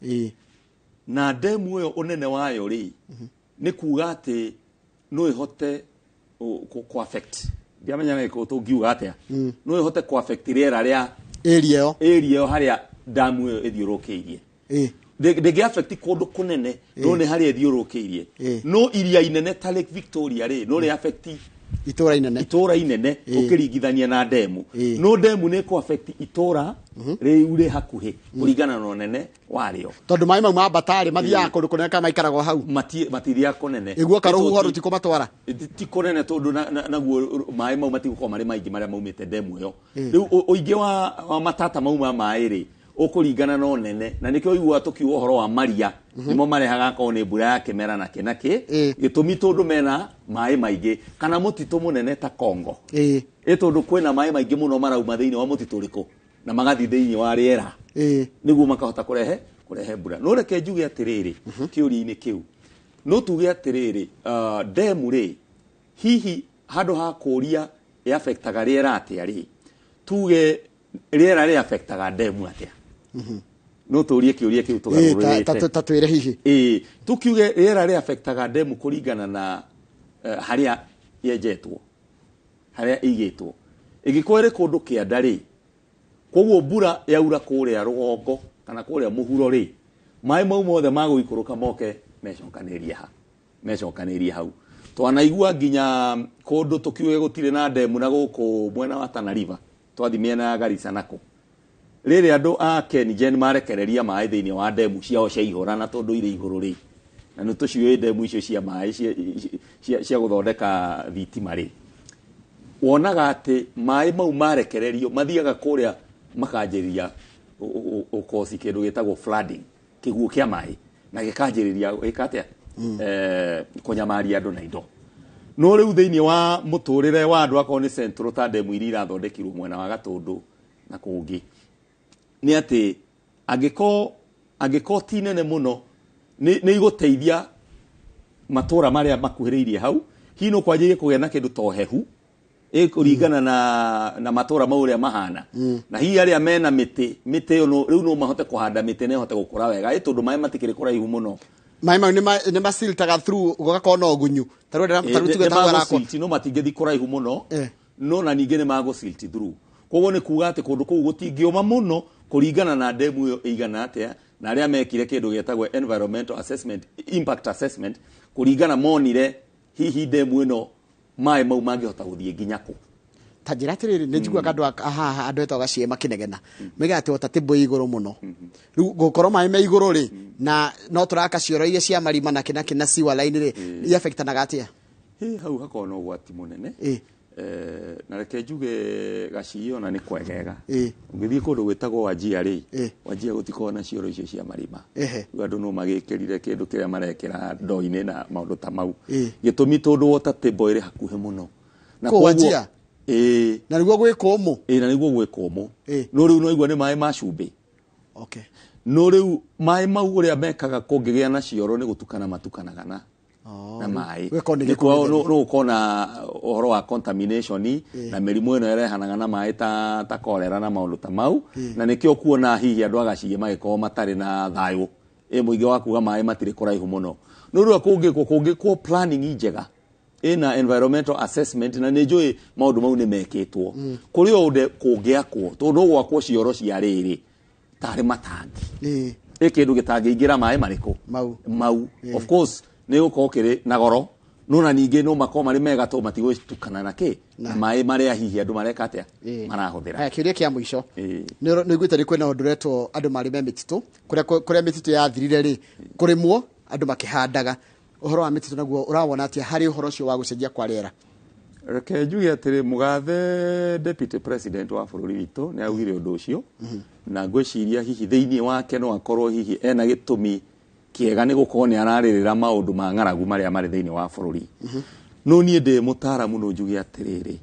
Na ndemu ĩyo ũnene wayo rĩ, nĩ kuga atĩ no ĩhote kũ affect, ndiamenya na gĩkũyũ tũngiuga atĩa, no ĩhote kũ affect rĩera rĩa area ĩyo, area ĩyo harĩa damu ĩyo ĩthiũrũrũkĩirie. Ndĩngĩ affect kũndũ kũnene, no nĩ harĩa ĩthiũrũrũkĩirie. No iria inene ta Lake Victoria rĩ, no rĩ affect itũra inene, itũra inene ũkĩringithania na ndemu. No ndemu nĩ kũ affect itũra rĩu rĩ hakuhĩ kũringana na ũnene warĩo. Tondũ maĩ mau mambata rĩ, mathiaga kũndũ kũnene kana maikaragwo hau? Matithiaga kũnene. Ĩguo karũhuho rũtikũmatwara. Ti kũnene tondũ naguo maĩ mau matigũkorwo marĩ maingĩ marĩa maumĩte ndemu ĩyo. Rĩu ũingĩ wa matata mau ma maĩ rĩ, ũkũringana na ũnene, na nĩkĩo ũiguaga tũkiuga ũhoro wa maria, nĩmo marehaga akorwo nĩ mbura ya kĩmera na kĩ na kĩ, gĩtũmi tondũ mena maĩ maingĩ, kana mũtitũ mũnene ta Congo, ĩ tondũ kwĩna maĩ maingĩ mũno marauma thĩinĩ wa mũtitũ ũrĩkũ na magathiĩ thĩinĩ wa rĩera, nĩguo makahota kũrehe mbura. No reke njuge atĩrĩrĩ, kĩũria-inĩ kĩu no tuge atĩrĩrĩ, ndemu rĩ, hihi handũ ha kũũria ĩaffectaga rĩera atĩa rĩ, tuge rĩera rĩaffectaga ndemu atĩa? No tũrie kĩũria kĩu tũgarũrĩte. Ta twĩre hihi. Tukiuge rĩera rĩaffectaga ndemu kũringana na harĩa yenjetwo, harĩa ĩigĩtwo. Ĩngĩkorwo ĩrĩ kũndũ kĩanda rĩ, koguo mbura yaura kũrĩa rũgongo kana kũrĩa mũhuro rĩ, maĩ mau mothe magũikũrũka moke mecokanĩrie ha, mecokanĩrie hau. Twanaigua nginya kũndũ tũkiuge gũtirĩ na ndemu na gũkũ mwena wa Tana River, twathi mĩena ya Garissa nako, rĩrĩ andũ a KenGen marekereria maĩ thĩinĩ wa ndemu ciao cia ihũra, na tondũ irĩ igũrũ rĩ, na nĩ tũciũĩ ndemu icio cia maĩ cia gũthondeka thitima rĩ, wonaga atĩ maĩ mau marekererio mathiaga kũrĩa makanjĩrĩria ũkoci kĩndũ gĩtagwo flooding, kĩguũ kĩa maĩ, na gĩkanjĩrĩria gwĩka atĩa? Kũnyamaria andũ na indo. No rĩu thĩinĩ wa mũtũrĩre wa andũ, akorwo nĩ central ta ndemu iria irathondekirwo mwena wa Gatũndũ na kũngĩ, nĩ atĩ angĩkorwo ti nene mũno, nĩ igũteithia matũra marĩa makuhĩrĩirie hau, hihi no kwanjĩrĩrie kũgĩa na kĩndũ ta ũhehu, ĩkũringana na matũra mau ũrĩa mahana. Na hihi arĩa mena mĩtĩ, mĩtĩ ĩyo rĩu no mahote kũhanda mĩtĩ na ĩhote gũkũra wega, ĩ tondũ maĩ matikĩrĩ kũraihu mũno. Maĩ mau nĩ masiltaga through, gũgakorwo na ũgunyu. Ta rĩu ta rĩu tuge nĩ ta hau harakwo. Magũsilt, no matingĩthiĩ kũraihu mũno, no na ningĩ nĩ magũsilt through. Koguo nĩ kuga atĩ kũndũ kũu gũtingĩũma mũno kũringana na ndemu ĩyo ĩigana atĩa, na arĩa mekire kĩndũ gĩtagwo environmental assessment, impact assessment, kũringana monire hihi ndemu ĩno maĩ mau mangĩhota gũthiĩ nginya kũ. Ta njĩra atĩrĩrĩ, nĩ njiguaga andũ haha, andũ etagwo gaciĩ makĩnegena, moigaga atĩ water table ĩ igũrũ mũno. Rĩu gũkorwo maĩ me igũrũ rĩ, na no tũraka cioro iria cia marima na kĩ na kĩ na sewer line rĩ, iaffectanaga atĩa? Hĩ, hau hakoragwo na ũgwati mũnene. Na reke njuge gaciĩ ona nĩ kwegega. Ũngĩthiĩ kũndũ gwĩtagwo Wajir rĩ, Wajir gũtikoragwo na cioro icio cia marima. Rĩu andũ no magĩkĩrire kĩndũ kĩrĩa marekĩra ndoo-inĩ na maũndũ ta mau. Gĩtũmi tondũ water table ĩrĩ hakuhĩ mũno. Na Kũu koguo Wajir? Ĩĩ. Na nĩguo gwĩ kũmũ. Ĩĩ, na nĩguo gwĩ kũmũ. No rĩu no igua nĩ maĩ ma cumbĩ. No rĩu maĩ mau ũrĩa mekaga kũngĩgĩa na cioro nĩ gũtukana matukanaga na na maĩ. Gũgakorwo nĩ Nĩ gĩko kuo gĩtheri. no gũkorwo na ũhoro wa contamination na mĩrimũ ĩno ĩrehanaga na maĩ ta cholera na maũndũ ta mau. Na nĩkĩo kuona hihi andũ a Gacige magĩkorwo matarĩ na thayũ, ĩ mũingĩ wa kuga maĩ matirĩ kũraihu mũno. No rĩu kũngĩkwo planning njega ĩna environmental assessment, na nĩ njũĩ maũndũ mau nĩ mekĩtwo kũrĩ o ũndũ kũngĩakwo, tondũ no gwakwo cioro cia rĩrĩ tarĩ matangi, ĩ kĩndũ gĩtangĩingĩra maĩ marĩkũ? Mau. Mau. Of course nĩ gũkorwo kĩrĩ na goro, no na ningĩ no makorwo marĩ mega tondũ matigũtukana na kĩ na maĩ marĩa hihi andũ mareka atĩa, marahũthĩra. Haya, kĩũria kĩa mũico. Nĩ ũiguĩte nĩ kwĩna ũndũ ũretwo andũ marĩme mĩtitũ, kũrĩa mĩtitũ yathirire rĩ, kũrĩmwo andũ makĩhandaga. Ũhoro wa mĩtitũ naguo ũrawona atĩa harĩ ũhoro ũcio wa gũcenjia kwa rĩera? Reke njuge atĩrĩ, mũgathe deputy president wa bũrũri witũ nĩ augire ũndũ ũcio, na ngwĩciria hihi thĩinĩ wake no akorwo hihi ena gĩtũmi kĩega nĩ gũkorwo nĩ ararĩrĩra maũndũ ma ng'aragu marĩa marĩ thĩinĩ wa bũrũri. No niĩ ndĩ mũtaaramu no njuge atĩrĩrĩ,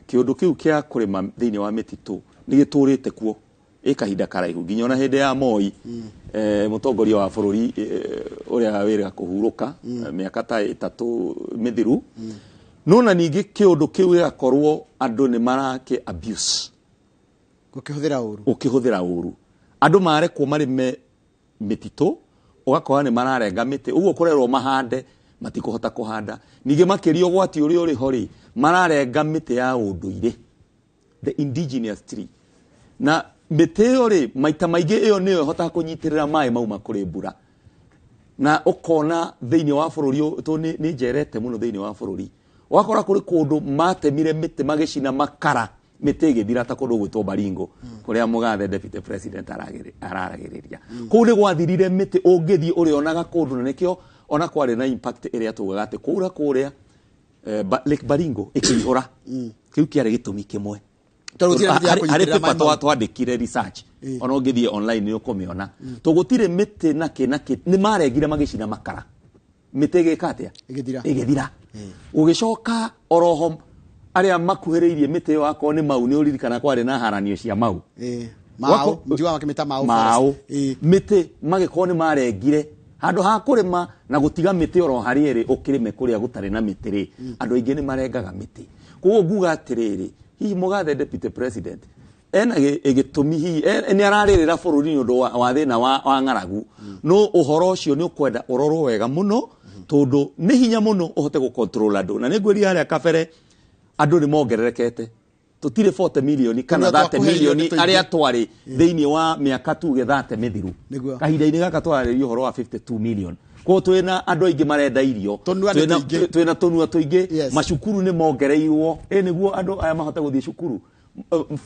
kĩũndũ kĩu kĩa kũrĩma thĩinĩ wa mĩtitũ nĩ gĩtũrĩte kuo ĩ kahinda karaihu, nginya ona hĩndĩ ya Moi, mũtongoria wa bũrũri, ũrĩa wĩrĩga kũhurũka mĩaka ta 3 mĩthiru. No na ningĩ kĩũndũ kĩu gĩgakorwo andũ nĩ marake abuse, gũkĩhũthĩra ũru, gũkĩhũthĩra ũru. Andũ marekwo marĩme mĩtitũ, ũgakora nĩ mararenga mĩtĩ, ũguo kũrerwo mahande matikũhota kũhanda. Ningĩ makĩria ũgwati ũrĩa ũrĩ ho rĩ, mararenga mĩtĩ ya ũndũire, the indigenous tree, na mĩtĩ ĩyo rĩ, maita maingĩ ĩyo nĩyo ĩhotaga kũnyitĩrĩra maĩ mauma kũrĩ mbura. Na ũkona thĩinĩ wa bũrũri ũyũ, tondũ nĩ njerete mũno thĩinĩ wa bũrũri, ũgakora kũrĩ kũndũ matemire mĩtĩ magĩcina makara, mĩtĩ ĩgĩthira ta kũndũ gwĩtwo Baringo, kũrĩa mũgathe deputy president araragĩrĩria. Kũu nĩ gwathirire mĩtĩ, ũngĩthiĩ ũrĩonaga kũndũ, na nĩkĩo ona kwarĩ na impact ĩrĩa tugaga atĩ kũura kũrĩa, Lake Baringo ĩkĩihũra. Kĩu kĩarĩ gĩtũmi kĩmwe. Tondũ gũtirĩ mĩtĩ ya Harĩ kũnyitĩrĩra paper maĩ mau. twandĩkire research, ona ũngĩthiĩ online nĩ ũkũmĩona. Tondũ gũtirĩ mĩtĩ na kĩ na kĩ, nĩ marengire magĩcina makara, mĩtĩ ĩgĩka atĩa? Ĩgĩthira. Ĩgĩthira. Ũgĩcoka oroho arĩa makuhĩrĩirie mĩtĩ ĩyo, akorwo nĩ mau, nĩ ũririkana kwarĩ na haranio cia mau. Mau, njiugaga makĩmĩta mau Mau. forest. Mĩtĩ magĩkorwo nĩ marengire handũ ha kũrĩma na gũtiga mĩtĩ oro harĩa ĩrĩ, ũkĩrĩme kũrĩa gũtarĩ na mĩtĩ rĩ, andũ aingĩ nĩ marengaga mĩtĩ. Koguo nguga atĩrĩrĩ, hihi mũgathe deputy president ena gĩtũmi hihi, nĩ ararĩrĩra bũrũri nĩ ũndũ wa thĩna wa ng'aragu. No ũhoro ũcio nĩ ũkwenda ũrorwo wega mũno, tondũ nĩ hinya mũno ũhote gũ-control andũ. Na nĩ ngwĩrire harĩa kabere, andũ nĩ mongererekete. Tũtirĩ 40 milioni kana Tũrĩa 30 twakuhĩrĩirio milioni nĩ tũingĩ. arĩa twarĩ thĩinĩ wa mĩaka tuge 30 mĩthiru. Kahinda-inĩ gaka twararĩria ũhoro wa 52 million. Koguo twĩna andũ aingĩ marenda irio. Tũnua nĩ tũingĩ. Twĩna tũnua tũingĩ. Macukuru nĩ mongereirwo. Ĩ nĩguo andũ aya mahote gũthiĩ cukuru.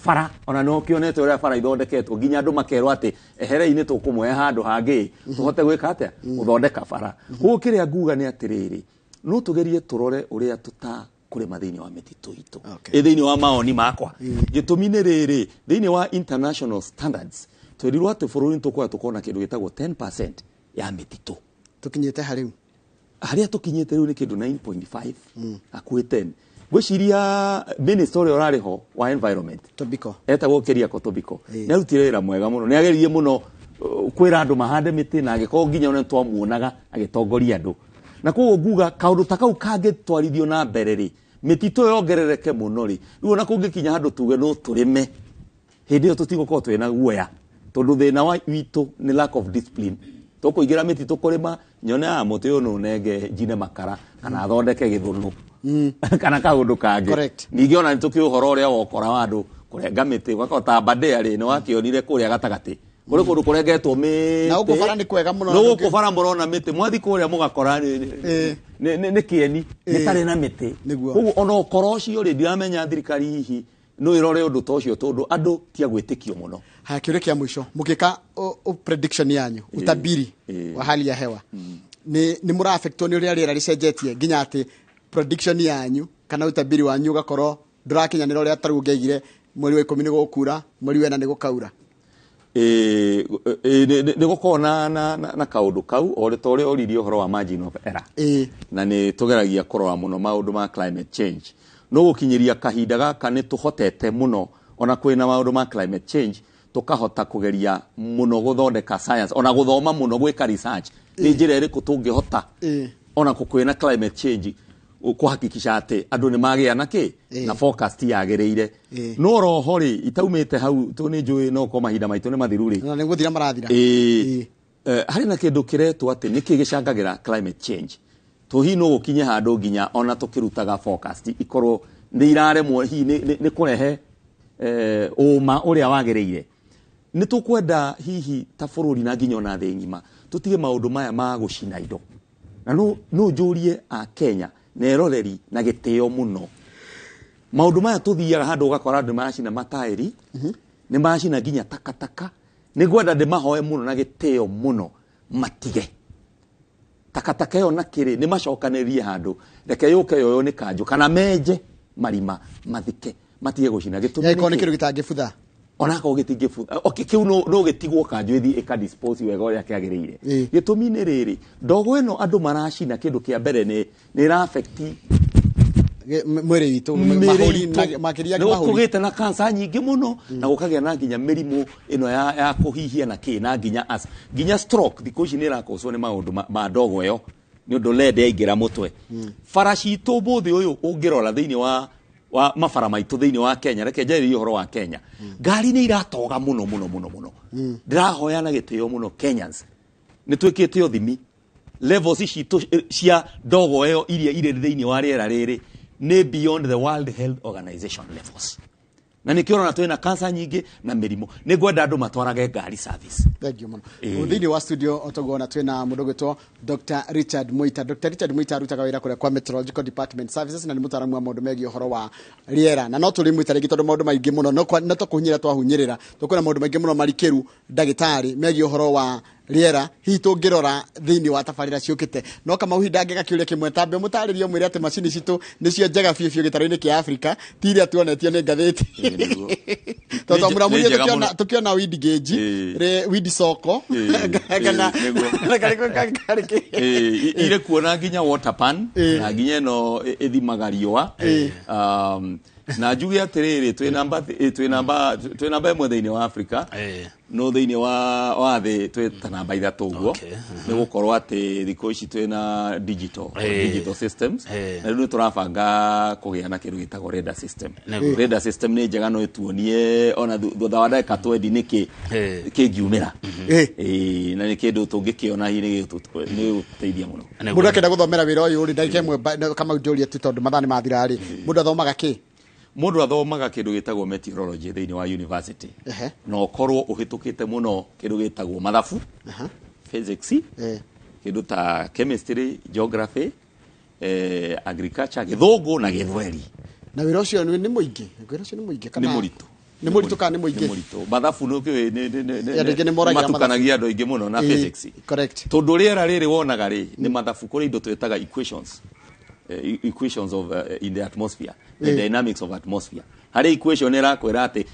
Bara, ona no kĩonete ũrĩa bara ithondeketwo, nginya andũ makerwo atĩ eherei-inĩ tũkũmũhe handũ hangĩ, tũhote gwĩka atĩa? Gũthondeka bara. Koguo kĩrĩa nguga nĩ atĩrĩrĩ, no tũgerie tũrore ũrĩa tũtakũrĩma thĩinĩ wa mĩtitũ itũ. Ĩ thĩinĩ wa maoni makwa. Gĩtũmi nĩ rĩrĩ, thĩinĩ wa international standards, twerirwo atĩ bũrũri nĩ tũkũoya tũkorwo na kĩndũ gĩtagwo 10% ya mĩtitũ. Tũkinyĩte harĩ rĩu? Harĩa tũkinyĩte rĩu nĩ kĩndũ 9.5, hakuhĩ 10. Ngwĩciria minister ũrĩa ũrarĩ ho wa environment, Tobiko. Etagwo Keriako Tobiko. Nĩ arutire wĩra mwega mũno. Nĩ ageririe mũno, kwĩra andũ mahande mĩtĩ, na agĩkorwo nginya ona twamuonaga agĩtongoria andũ. Na koguo nguga kaũndũ ta kau kangĩtwarithio na mbere rĩ, mĩtitũ yongerereke mũno rĩ, rĩu ona kũngĩkinya handũ tuge no tũrĩme, hĩndĩ ĩyo tũtigũkorwo twĩna guoya, tondũ thĩna wa witũ nĩ lack of discipline. Tũkũingĩra mĩtitũ kũrĩma, nyone mũtĩ ũyũ no ũnenge njine makara, kana thondeke gĩthũnũ. Kana kaũndũ kangĩ. Ningĩ ona nĩ tũkĩũĩ ũhoro ũrĩa wokora wa andũ kũrenga mĩtĩ, ũgakora ta Aberdare rĩ, nĩ wakĩonire kũrĩa gatagatĩ. Kũrĩ kũndũ kũrengetwo mĩtĩ. Na gũkũ bara nĩ kwega mũno. No gũkũ bara mũrona mĩtĩ. Mwathiĩ kũrĩa mũgakora nĩ kĩeni, gĩtarĩ na mĩtĩ. Koguo ona ũkora ũcio rĩ, ndiramenya thirikari hihi no ĩrore ũndũ ta ũcio, tondũ andũ ti a gwĩtĩkio mũno. Haya, kĩũria kĩa mũico, mũgĩka prediction yanyu, utabiri wa hali ya hewa, nĩ mũra-affectwo nĩ ũrĩa rĩera rĩcenjetie nginya atĩ prediction yanyu kana utabiri wanyu ũgakorwo ndũrakinyanĩra ũrĩa tarĩu ũngĩaigire mweri wa 10 nĩ gũkura, mweri wa 4 nĩ gũkaura? Nĩ gũkorwo na kaũndũ kau, o ta ũrĩa ũririe ũhoro wa margin of error. Na nĩ tũgeragia kũrora mũno maũndũ ma climate change. No gũkinyĩria kahinda gaka nĩ tũhotete mũno, ona kwĩna maũndũ ma climate change, tũkahota kũgeria mũno gũthondeka science, ona gũthoma mũno, gwĩka research nĩ njĩra ĩrĩkũ tũngĩhota ona kwĩna climate change kũhakikisha atĩ andũ nĩ magĩa na kĩ na forecast yagĩrĩire. No roho rĩ, itaumĩte hau tũ nĩ njũĩ no ko mahinda maitũ nĩ mathiru rĩ. Na nĩ gũthira marathira. Ĩĩ. Harĩ na kĩndũ kĩretwo atĩ nĩkĩ gĩcangagĩra climate change, to hihi no gũkinye handũ nginya ona tũkĩrutaga forecast ikorwo nĩ iraremwo hihi nĩ kũrehe ũma ũrĩa wagĩrĩire. Nĩ tũkwenda hihi ta bũrũri na nginya ona thĩ ng'ima tũtige maũndũ maya ma gũcina indo. Na no njũrie a Kenya na eroreri na gĩtĩo mũno, maũndũ maya tũthiaga handũ ũgakora andũ maracina mataĩri, nĩ maracina nginya takataka. Nĩ ngwenda ndĩmahoe mũno na gĩtĩo mũno matige takataka ĩyo na kĩrĩ, nĩ macokanĩrĩrie handũ, reke yũke yoyo nĩ kanjũ kana menje marima mathike, matige gũcina. Gĩtũmi Ĩkorwo nĩ nĩ kĩ? kĩndũ gĩtangĩbutha. Onakorwo gĩtingĩbutha, okay, kĩu no gĩtigwo kanjũ ĩthiĩ ĩka dispose wega ũrĩa kĩagĩrĩire. Gĩtũmi nĩ rĩrĩ, ndogo ĩno andũ maracina, kĩndũ kĩa mbere nĩ ĩra affect Mwĩrĩ witũ, mĩĩrĩ mahũri, itũ. makĩria Nĩ mahũri. gũkũgĩte na cancer nyingĩ mũno, na gũkagĩa na nginya mĩrimũ ĩno ya kũhihia na kĩ, na nginya as nginya stroke thikũ ici nĩ ĩrakoswo nĩ maũndũ ma ndogo ĩyo, nĩ ũndũ lead yaingĩra mũtwe. Bara citũ ũmũthĩ ũyũ ũngĩrora thĩinĩ wa mabara maitũ thĩinĩ wa Kenya, reke njarĩrie ũhoro wa Kenya, ngari nĩ iratoga mũno mũno mũno mũno. Ndĩrahoya na gĩtĩo mũno Kenyans, nĩ twĩkĩte ũthimi levels citũ cia ndogo ĩyo iria irĩ thĩinĩ wa rĩera rĩrĩ nĩ beyond the World Health Organization levels, na nĩkĩo ũrona twĩna cancer nyingĩ na mĩrimũ. Nĩ ngwenda andũ matwarage ngari service. Thank you mũno. Thĩinĩ wa studio otoguona twĩna mũndũ ũgwĩtwo Dr. Richard Muita. Dr. Richard Muita arutaga wĩra kũrĩa kwa Meteorological Department Services na nĩ mũtaaramu wa maũndũ megiĩ ũhoro wa rĩera. Na no tũrĩ mwĩta rĩngĩ tondũ maũndũ maingĩ mũno no tũkũhunyĩra twahunyĩrĩra, tũkwĩna maũndũ maingĩ mũno marikĩru ndagĩtarĩ megiĩ ũhoro wa rĩera, hihi tũngĩrora thĩinĩ wa tabarĩra ciũkĩte. No Kamau, hihi ndangĩga kĩũria kĩmwe, tambe mũtarĩrie ũmwĩre atĩ macini citũ nĩcio njega biũ biũ gĩtarũ-inĩ kĩa Afrika, ti iria tuonetio nĩ ngathĩti. Nĩguo. Tondũ twamũramũrire Nĩ njega mũno. tũkĩona weed gauge, rĩ weed soko, kana karĩ kĩ? Ĩĩ, irĩ kuona nginya water pan na nginya ĩno ĩthimaga riũa. Na njuge atĩrĩrĩ, twĩ namba 1 thĩinĩ wa Afrika, no thĩinĩ wa thĩ twĩ ta namba 3 ũguo, nĩ gũkorwo atĩ thikũ ici twĩna digital systems, na rĩu nĩ tũrabanga kũgĩa na kĩndũ gĩtagwo radar system. Radar system nĩ njega, no ĩtuonie ona thutha wa ndagĩka 20 nĩkĩ kĩngiumĩra. Ĩĩ, na nĩ kĩndũ tũngĩkĩona hihi nĩ gĩgũtũteithia mũno. Mũndũ akĩenda gũthomera wĩra ũyũ rĩ, ndagĩka 1 Kamau njũrie tu tondũ mathaa nĩ mathira rĩ, mũndũ athomaga kĩ? Mũndũ athomaga kĩndũ gĩtagwo meteorology thĩinĩ wa university, na ũkorwo ũhĩtũkĩte mũno kĩndũ gĩtagwo mathabu, physics, kĩndũ ta chemistry, geography, agriculture, gĩthũngũ na gĩthweri. Na wĩra ũcio nĩ mũingĩ? Wĩra ũcio nĩ mũingĩ kana Nĩ mũritũ. Nĩ mũritũ kana nĩ mũingĩ? Nĩ mũritũ. Mathabu nĩ ũkĩũĩ Andũ aingĩ nĩ moragĩra mathabu. matukanagia andũ aingĩ mũno na physics, tondũ rĩera rĩrĩ wonaga rĩ nĩ mathabu. Kũrĩ indo twĩtaga equations, equations of in the atmosphere, the dynamics of atmosphere. Harĩ equation ĩrakwĩra atĩ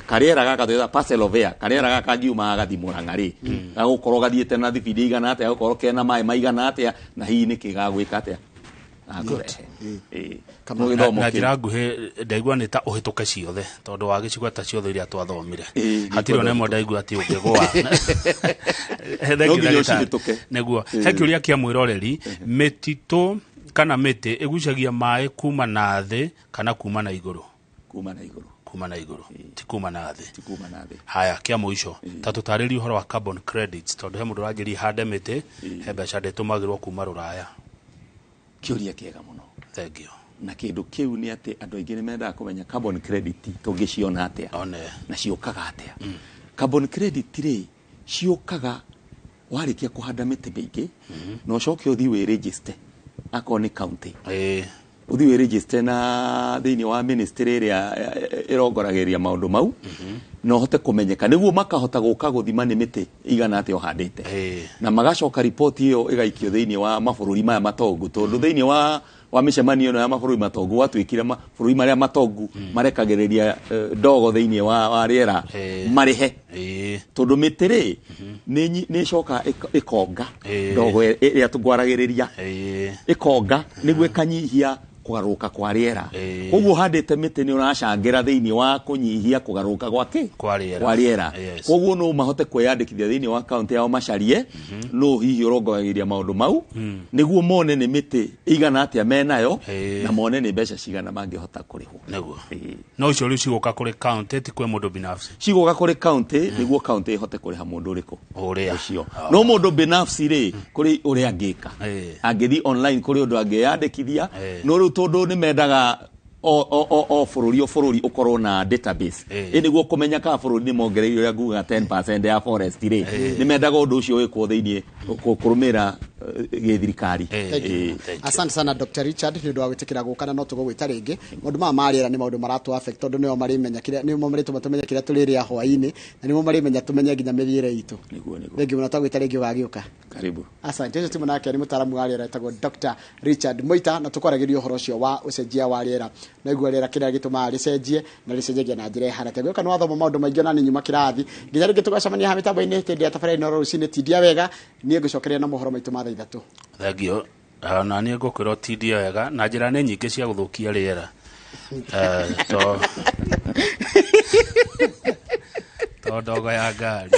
karĩera gaka twĩtaga parcel of air, karĩera gaka kangiuma gagathiĩ Mũrang'a rĩ, gagũkorwo gathiĩte na thibindi igana atĩa, gagũkorwo kena maĩ maigana atĩa, na hihi nĩkĩ gagwĩka atĩa, gakũrehe. Ĩĩ. Kama- No gĩthomo Na kĩu. njĩra nguhĩ, ndaigua nĩ ta ũhĩtũke ciothe, tondũ wa gĩcigo ta ciothe iria twathomire, hatirĩ ona ĩmwe ndaigua atĩ ũngĩgũa. No nginya ũcihĩtũke. Nĩguo he kĩũria kĩa mwĩroreri: mĩtitũ kana mĩtĩ ĩgucagia maĩ kuma na thĩ kana kuma na igũrũ? Kuma na igũrũ. Kuma na igũrũ, ti kuma na thĩ. Ti kuma na thĩ. Haya, kĩa mũico, ta tũtarĩrie ũhoro wa carbon credits, tondũ he mũndũ ũranjĩria hande mĩtĩ, he mbeca ndĩtũmagĩrwo kuma rũraya. Kĩũria kĩega mũno. Thank you. Na kĩndũ kĩu nĩ atĩ andũ aingĩ nĩ mendaga kũmenya carbon credit tũngĩciona atĩa One. na ciũkaga atĩa. Carbon credit rĩ, ciũkaga warĩkia kũhanda mĩtĩ mĩingĩ, na ũcoke ũthiĩ wĩ-register akorwo nĩ county, ũthiĩ wĩ-register na thĩinĩ wa ministry ĩrĩa ĩrongoragĩria maũndũ mau, na ũhote kũmenyeka nĩguo makahota gũka gũthima nĩ mĩtĩ igana atĩa ũhandĩte, na magacoka riboti ĩyo ĩgaikio thĩinĩ wa mabũrũri maya matongu, tondũ thĩinĩ wa mĩcemanio ĩno ya mabũrũri matongu gwatuĩkire mabũrũri marĩa matongu marekagĩrĩria ndogo thĩinĩ wa rĩera marĩhe, tondũ mĩtĩ rĩ nĩ ĩcokaga ĩkonga ndogo ĩrĩa tũngwaragĩrĩria, ĩkonga nĩguo ĩkanyihia Kũgarũrũka kwa rĩera. Ĩĩ. Koguo ũhandĩte mĩtĩ nĩ ũracangĩra thĩinĩ wa kũnyihia kũgarũrũka gwa kĩ? Kwa rĩera. Kwa rĩera. Koguo no mahote kwĩyandĩkithia thĩinĩ wa kaunti yao, macarie no hihi ũrongoragĩria maũndũ mau nĩguo mone nĩ mĩtĩ igana atĩa menayo na mone nĩ mbeca cigana mangĩhota kũrĩhwo. Nĩguo. Ĩĩ. No icio rĩu cigũka kũrĩ county, ti kwĩ mũndũ binafsi? Cigũka kũrĩ kaunti nĩguo kaunti ĩhote kũrĩha mũndũ ũrĩkũ? Ũrĩa. Ũcio. No mũndũ binafsi rĩ, kũrĩ ũrĩa angĩka, angĩthiĩ online, kũrĩ ũndũ angĩyandĩkithia. No rĩu tondũ nĩ mendaga o bũrũri o bũrũri ũkorwo na database ĩ nĩguo kũmenya kana bũrũri nĩ mongereire ũrĩa ngugaga 10% ya forest rĩ, nĩ mendaga ũndũ ũcio wĩkwo thĩinĩ kũrũmĩrĩra gĩthirikari. Thank you. Thank you. Asante sana, Dr. Richard, nĩ ũndũ wa gwĩtĩkĩra gũka, na no tũgũgwĩta rĩngĩ. Maũndũ maya ma rĩera nĩ maũndũ maratũ affect, tondũ nĩo marĩmenya kĩrĩa, nĩmo marĩtũma tũmenye kĩrĩa tũrĩrĩa hwaĩ-inĩ, na nĩmo marĩmenya tũmenye nginya mĩthiĩre itũ. Nĩguo. Thengiũ mũno, twagwĩta rĩngĩ ũgagĩũka. Karibu. Asante. Ũcio ti nake nĩ mũtaaramu wa rĩera etagwo Dr. Richard Moita, na tũkwaragĩria ũhoro ũcio wa ũcenjia wa rĩera, na igua rĩera kĩrĩa gĩtũmaga rĩcenjie na rĩcenjagia na njĩra ĩhana atĩa. Gwĩka nĩ wathoma maũndũ maingĩ, ona nĩ nyuma kĩrathi. Nginya rĩngĩ tũgacemania haha mĩtambo-inĩ hĩndĩ ya tabarĩra ĩno rũcinĩ. Tindia wega, niĩ ngũcokeria na mohoro maitũ ma thaa 3. Thengio. Na niĩ ngũkwĩra ũtindie wega, na njĩra nĩ nyingĩ cia gũthũkia rĩera. To ndogo ya ngari.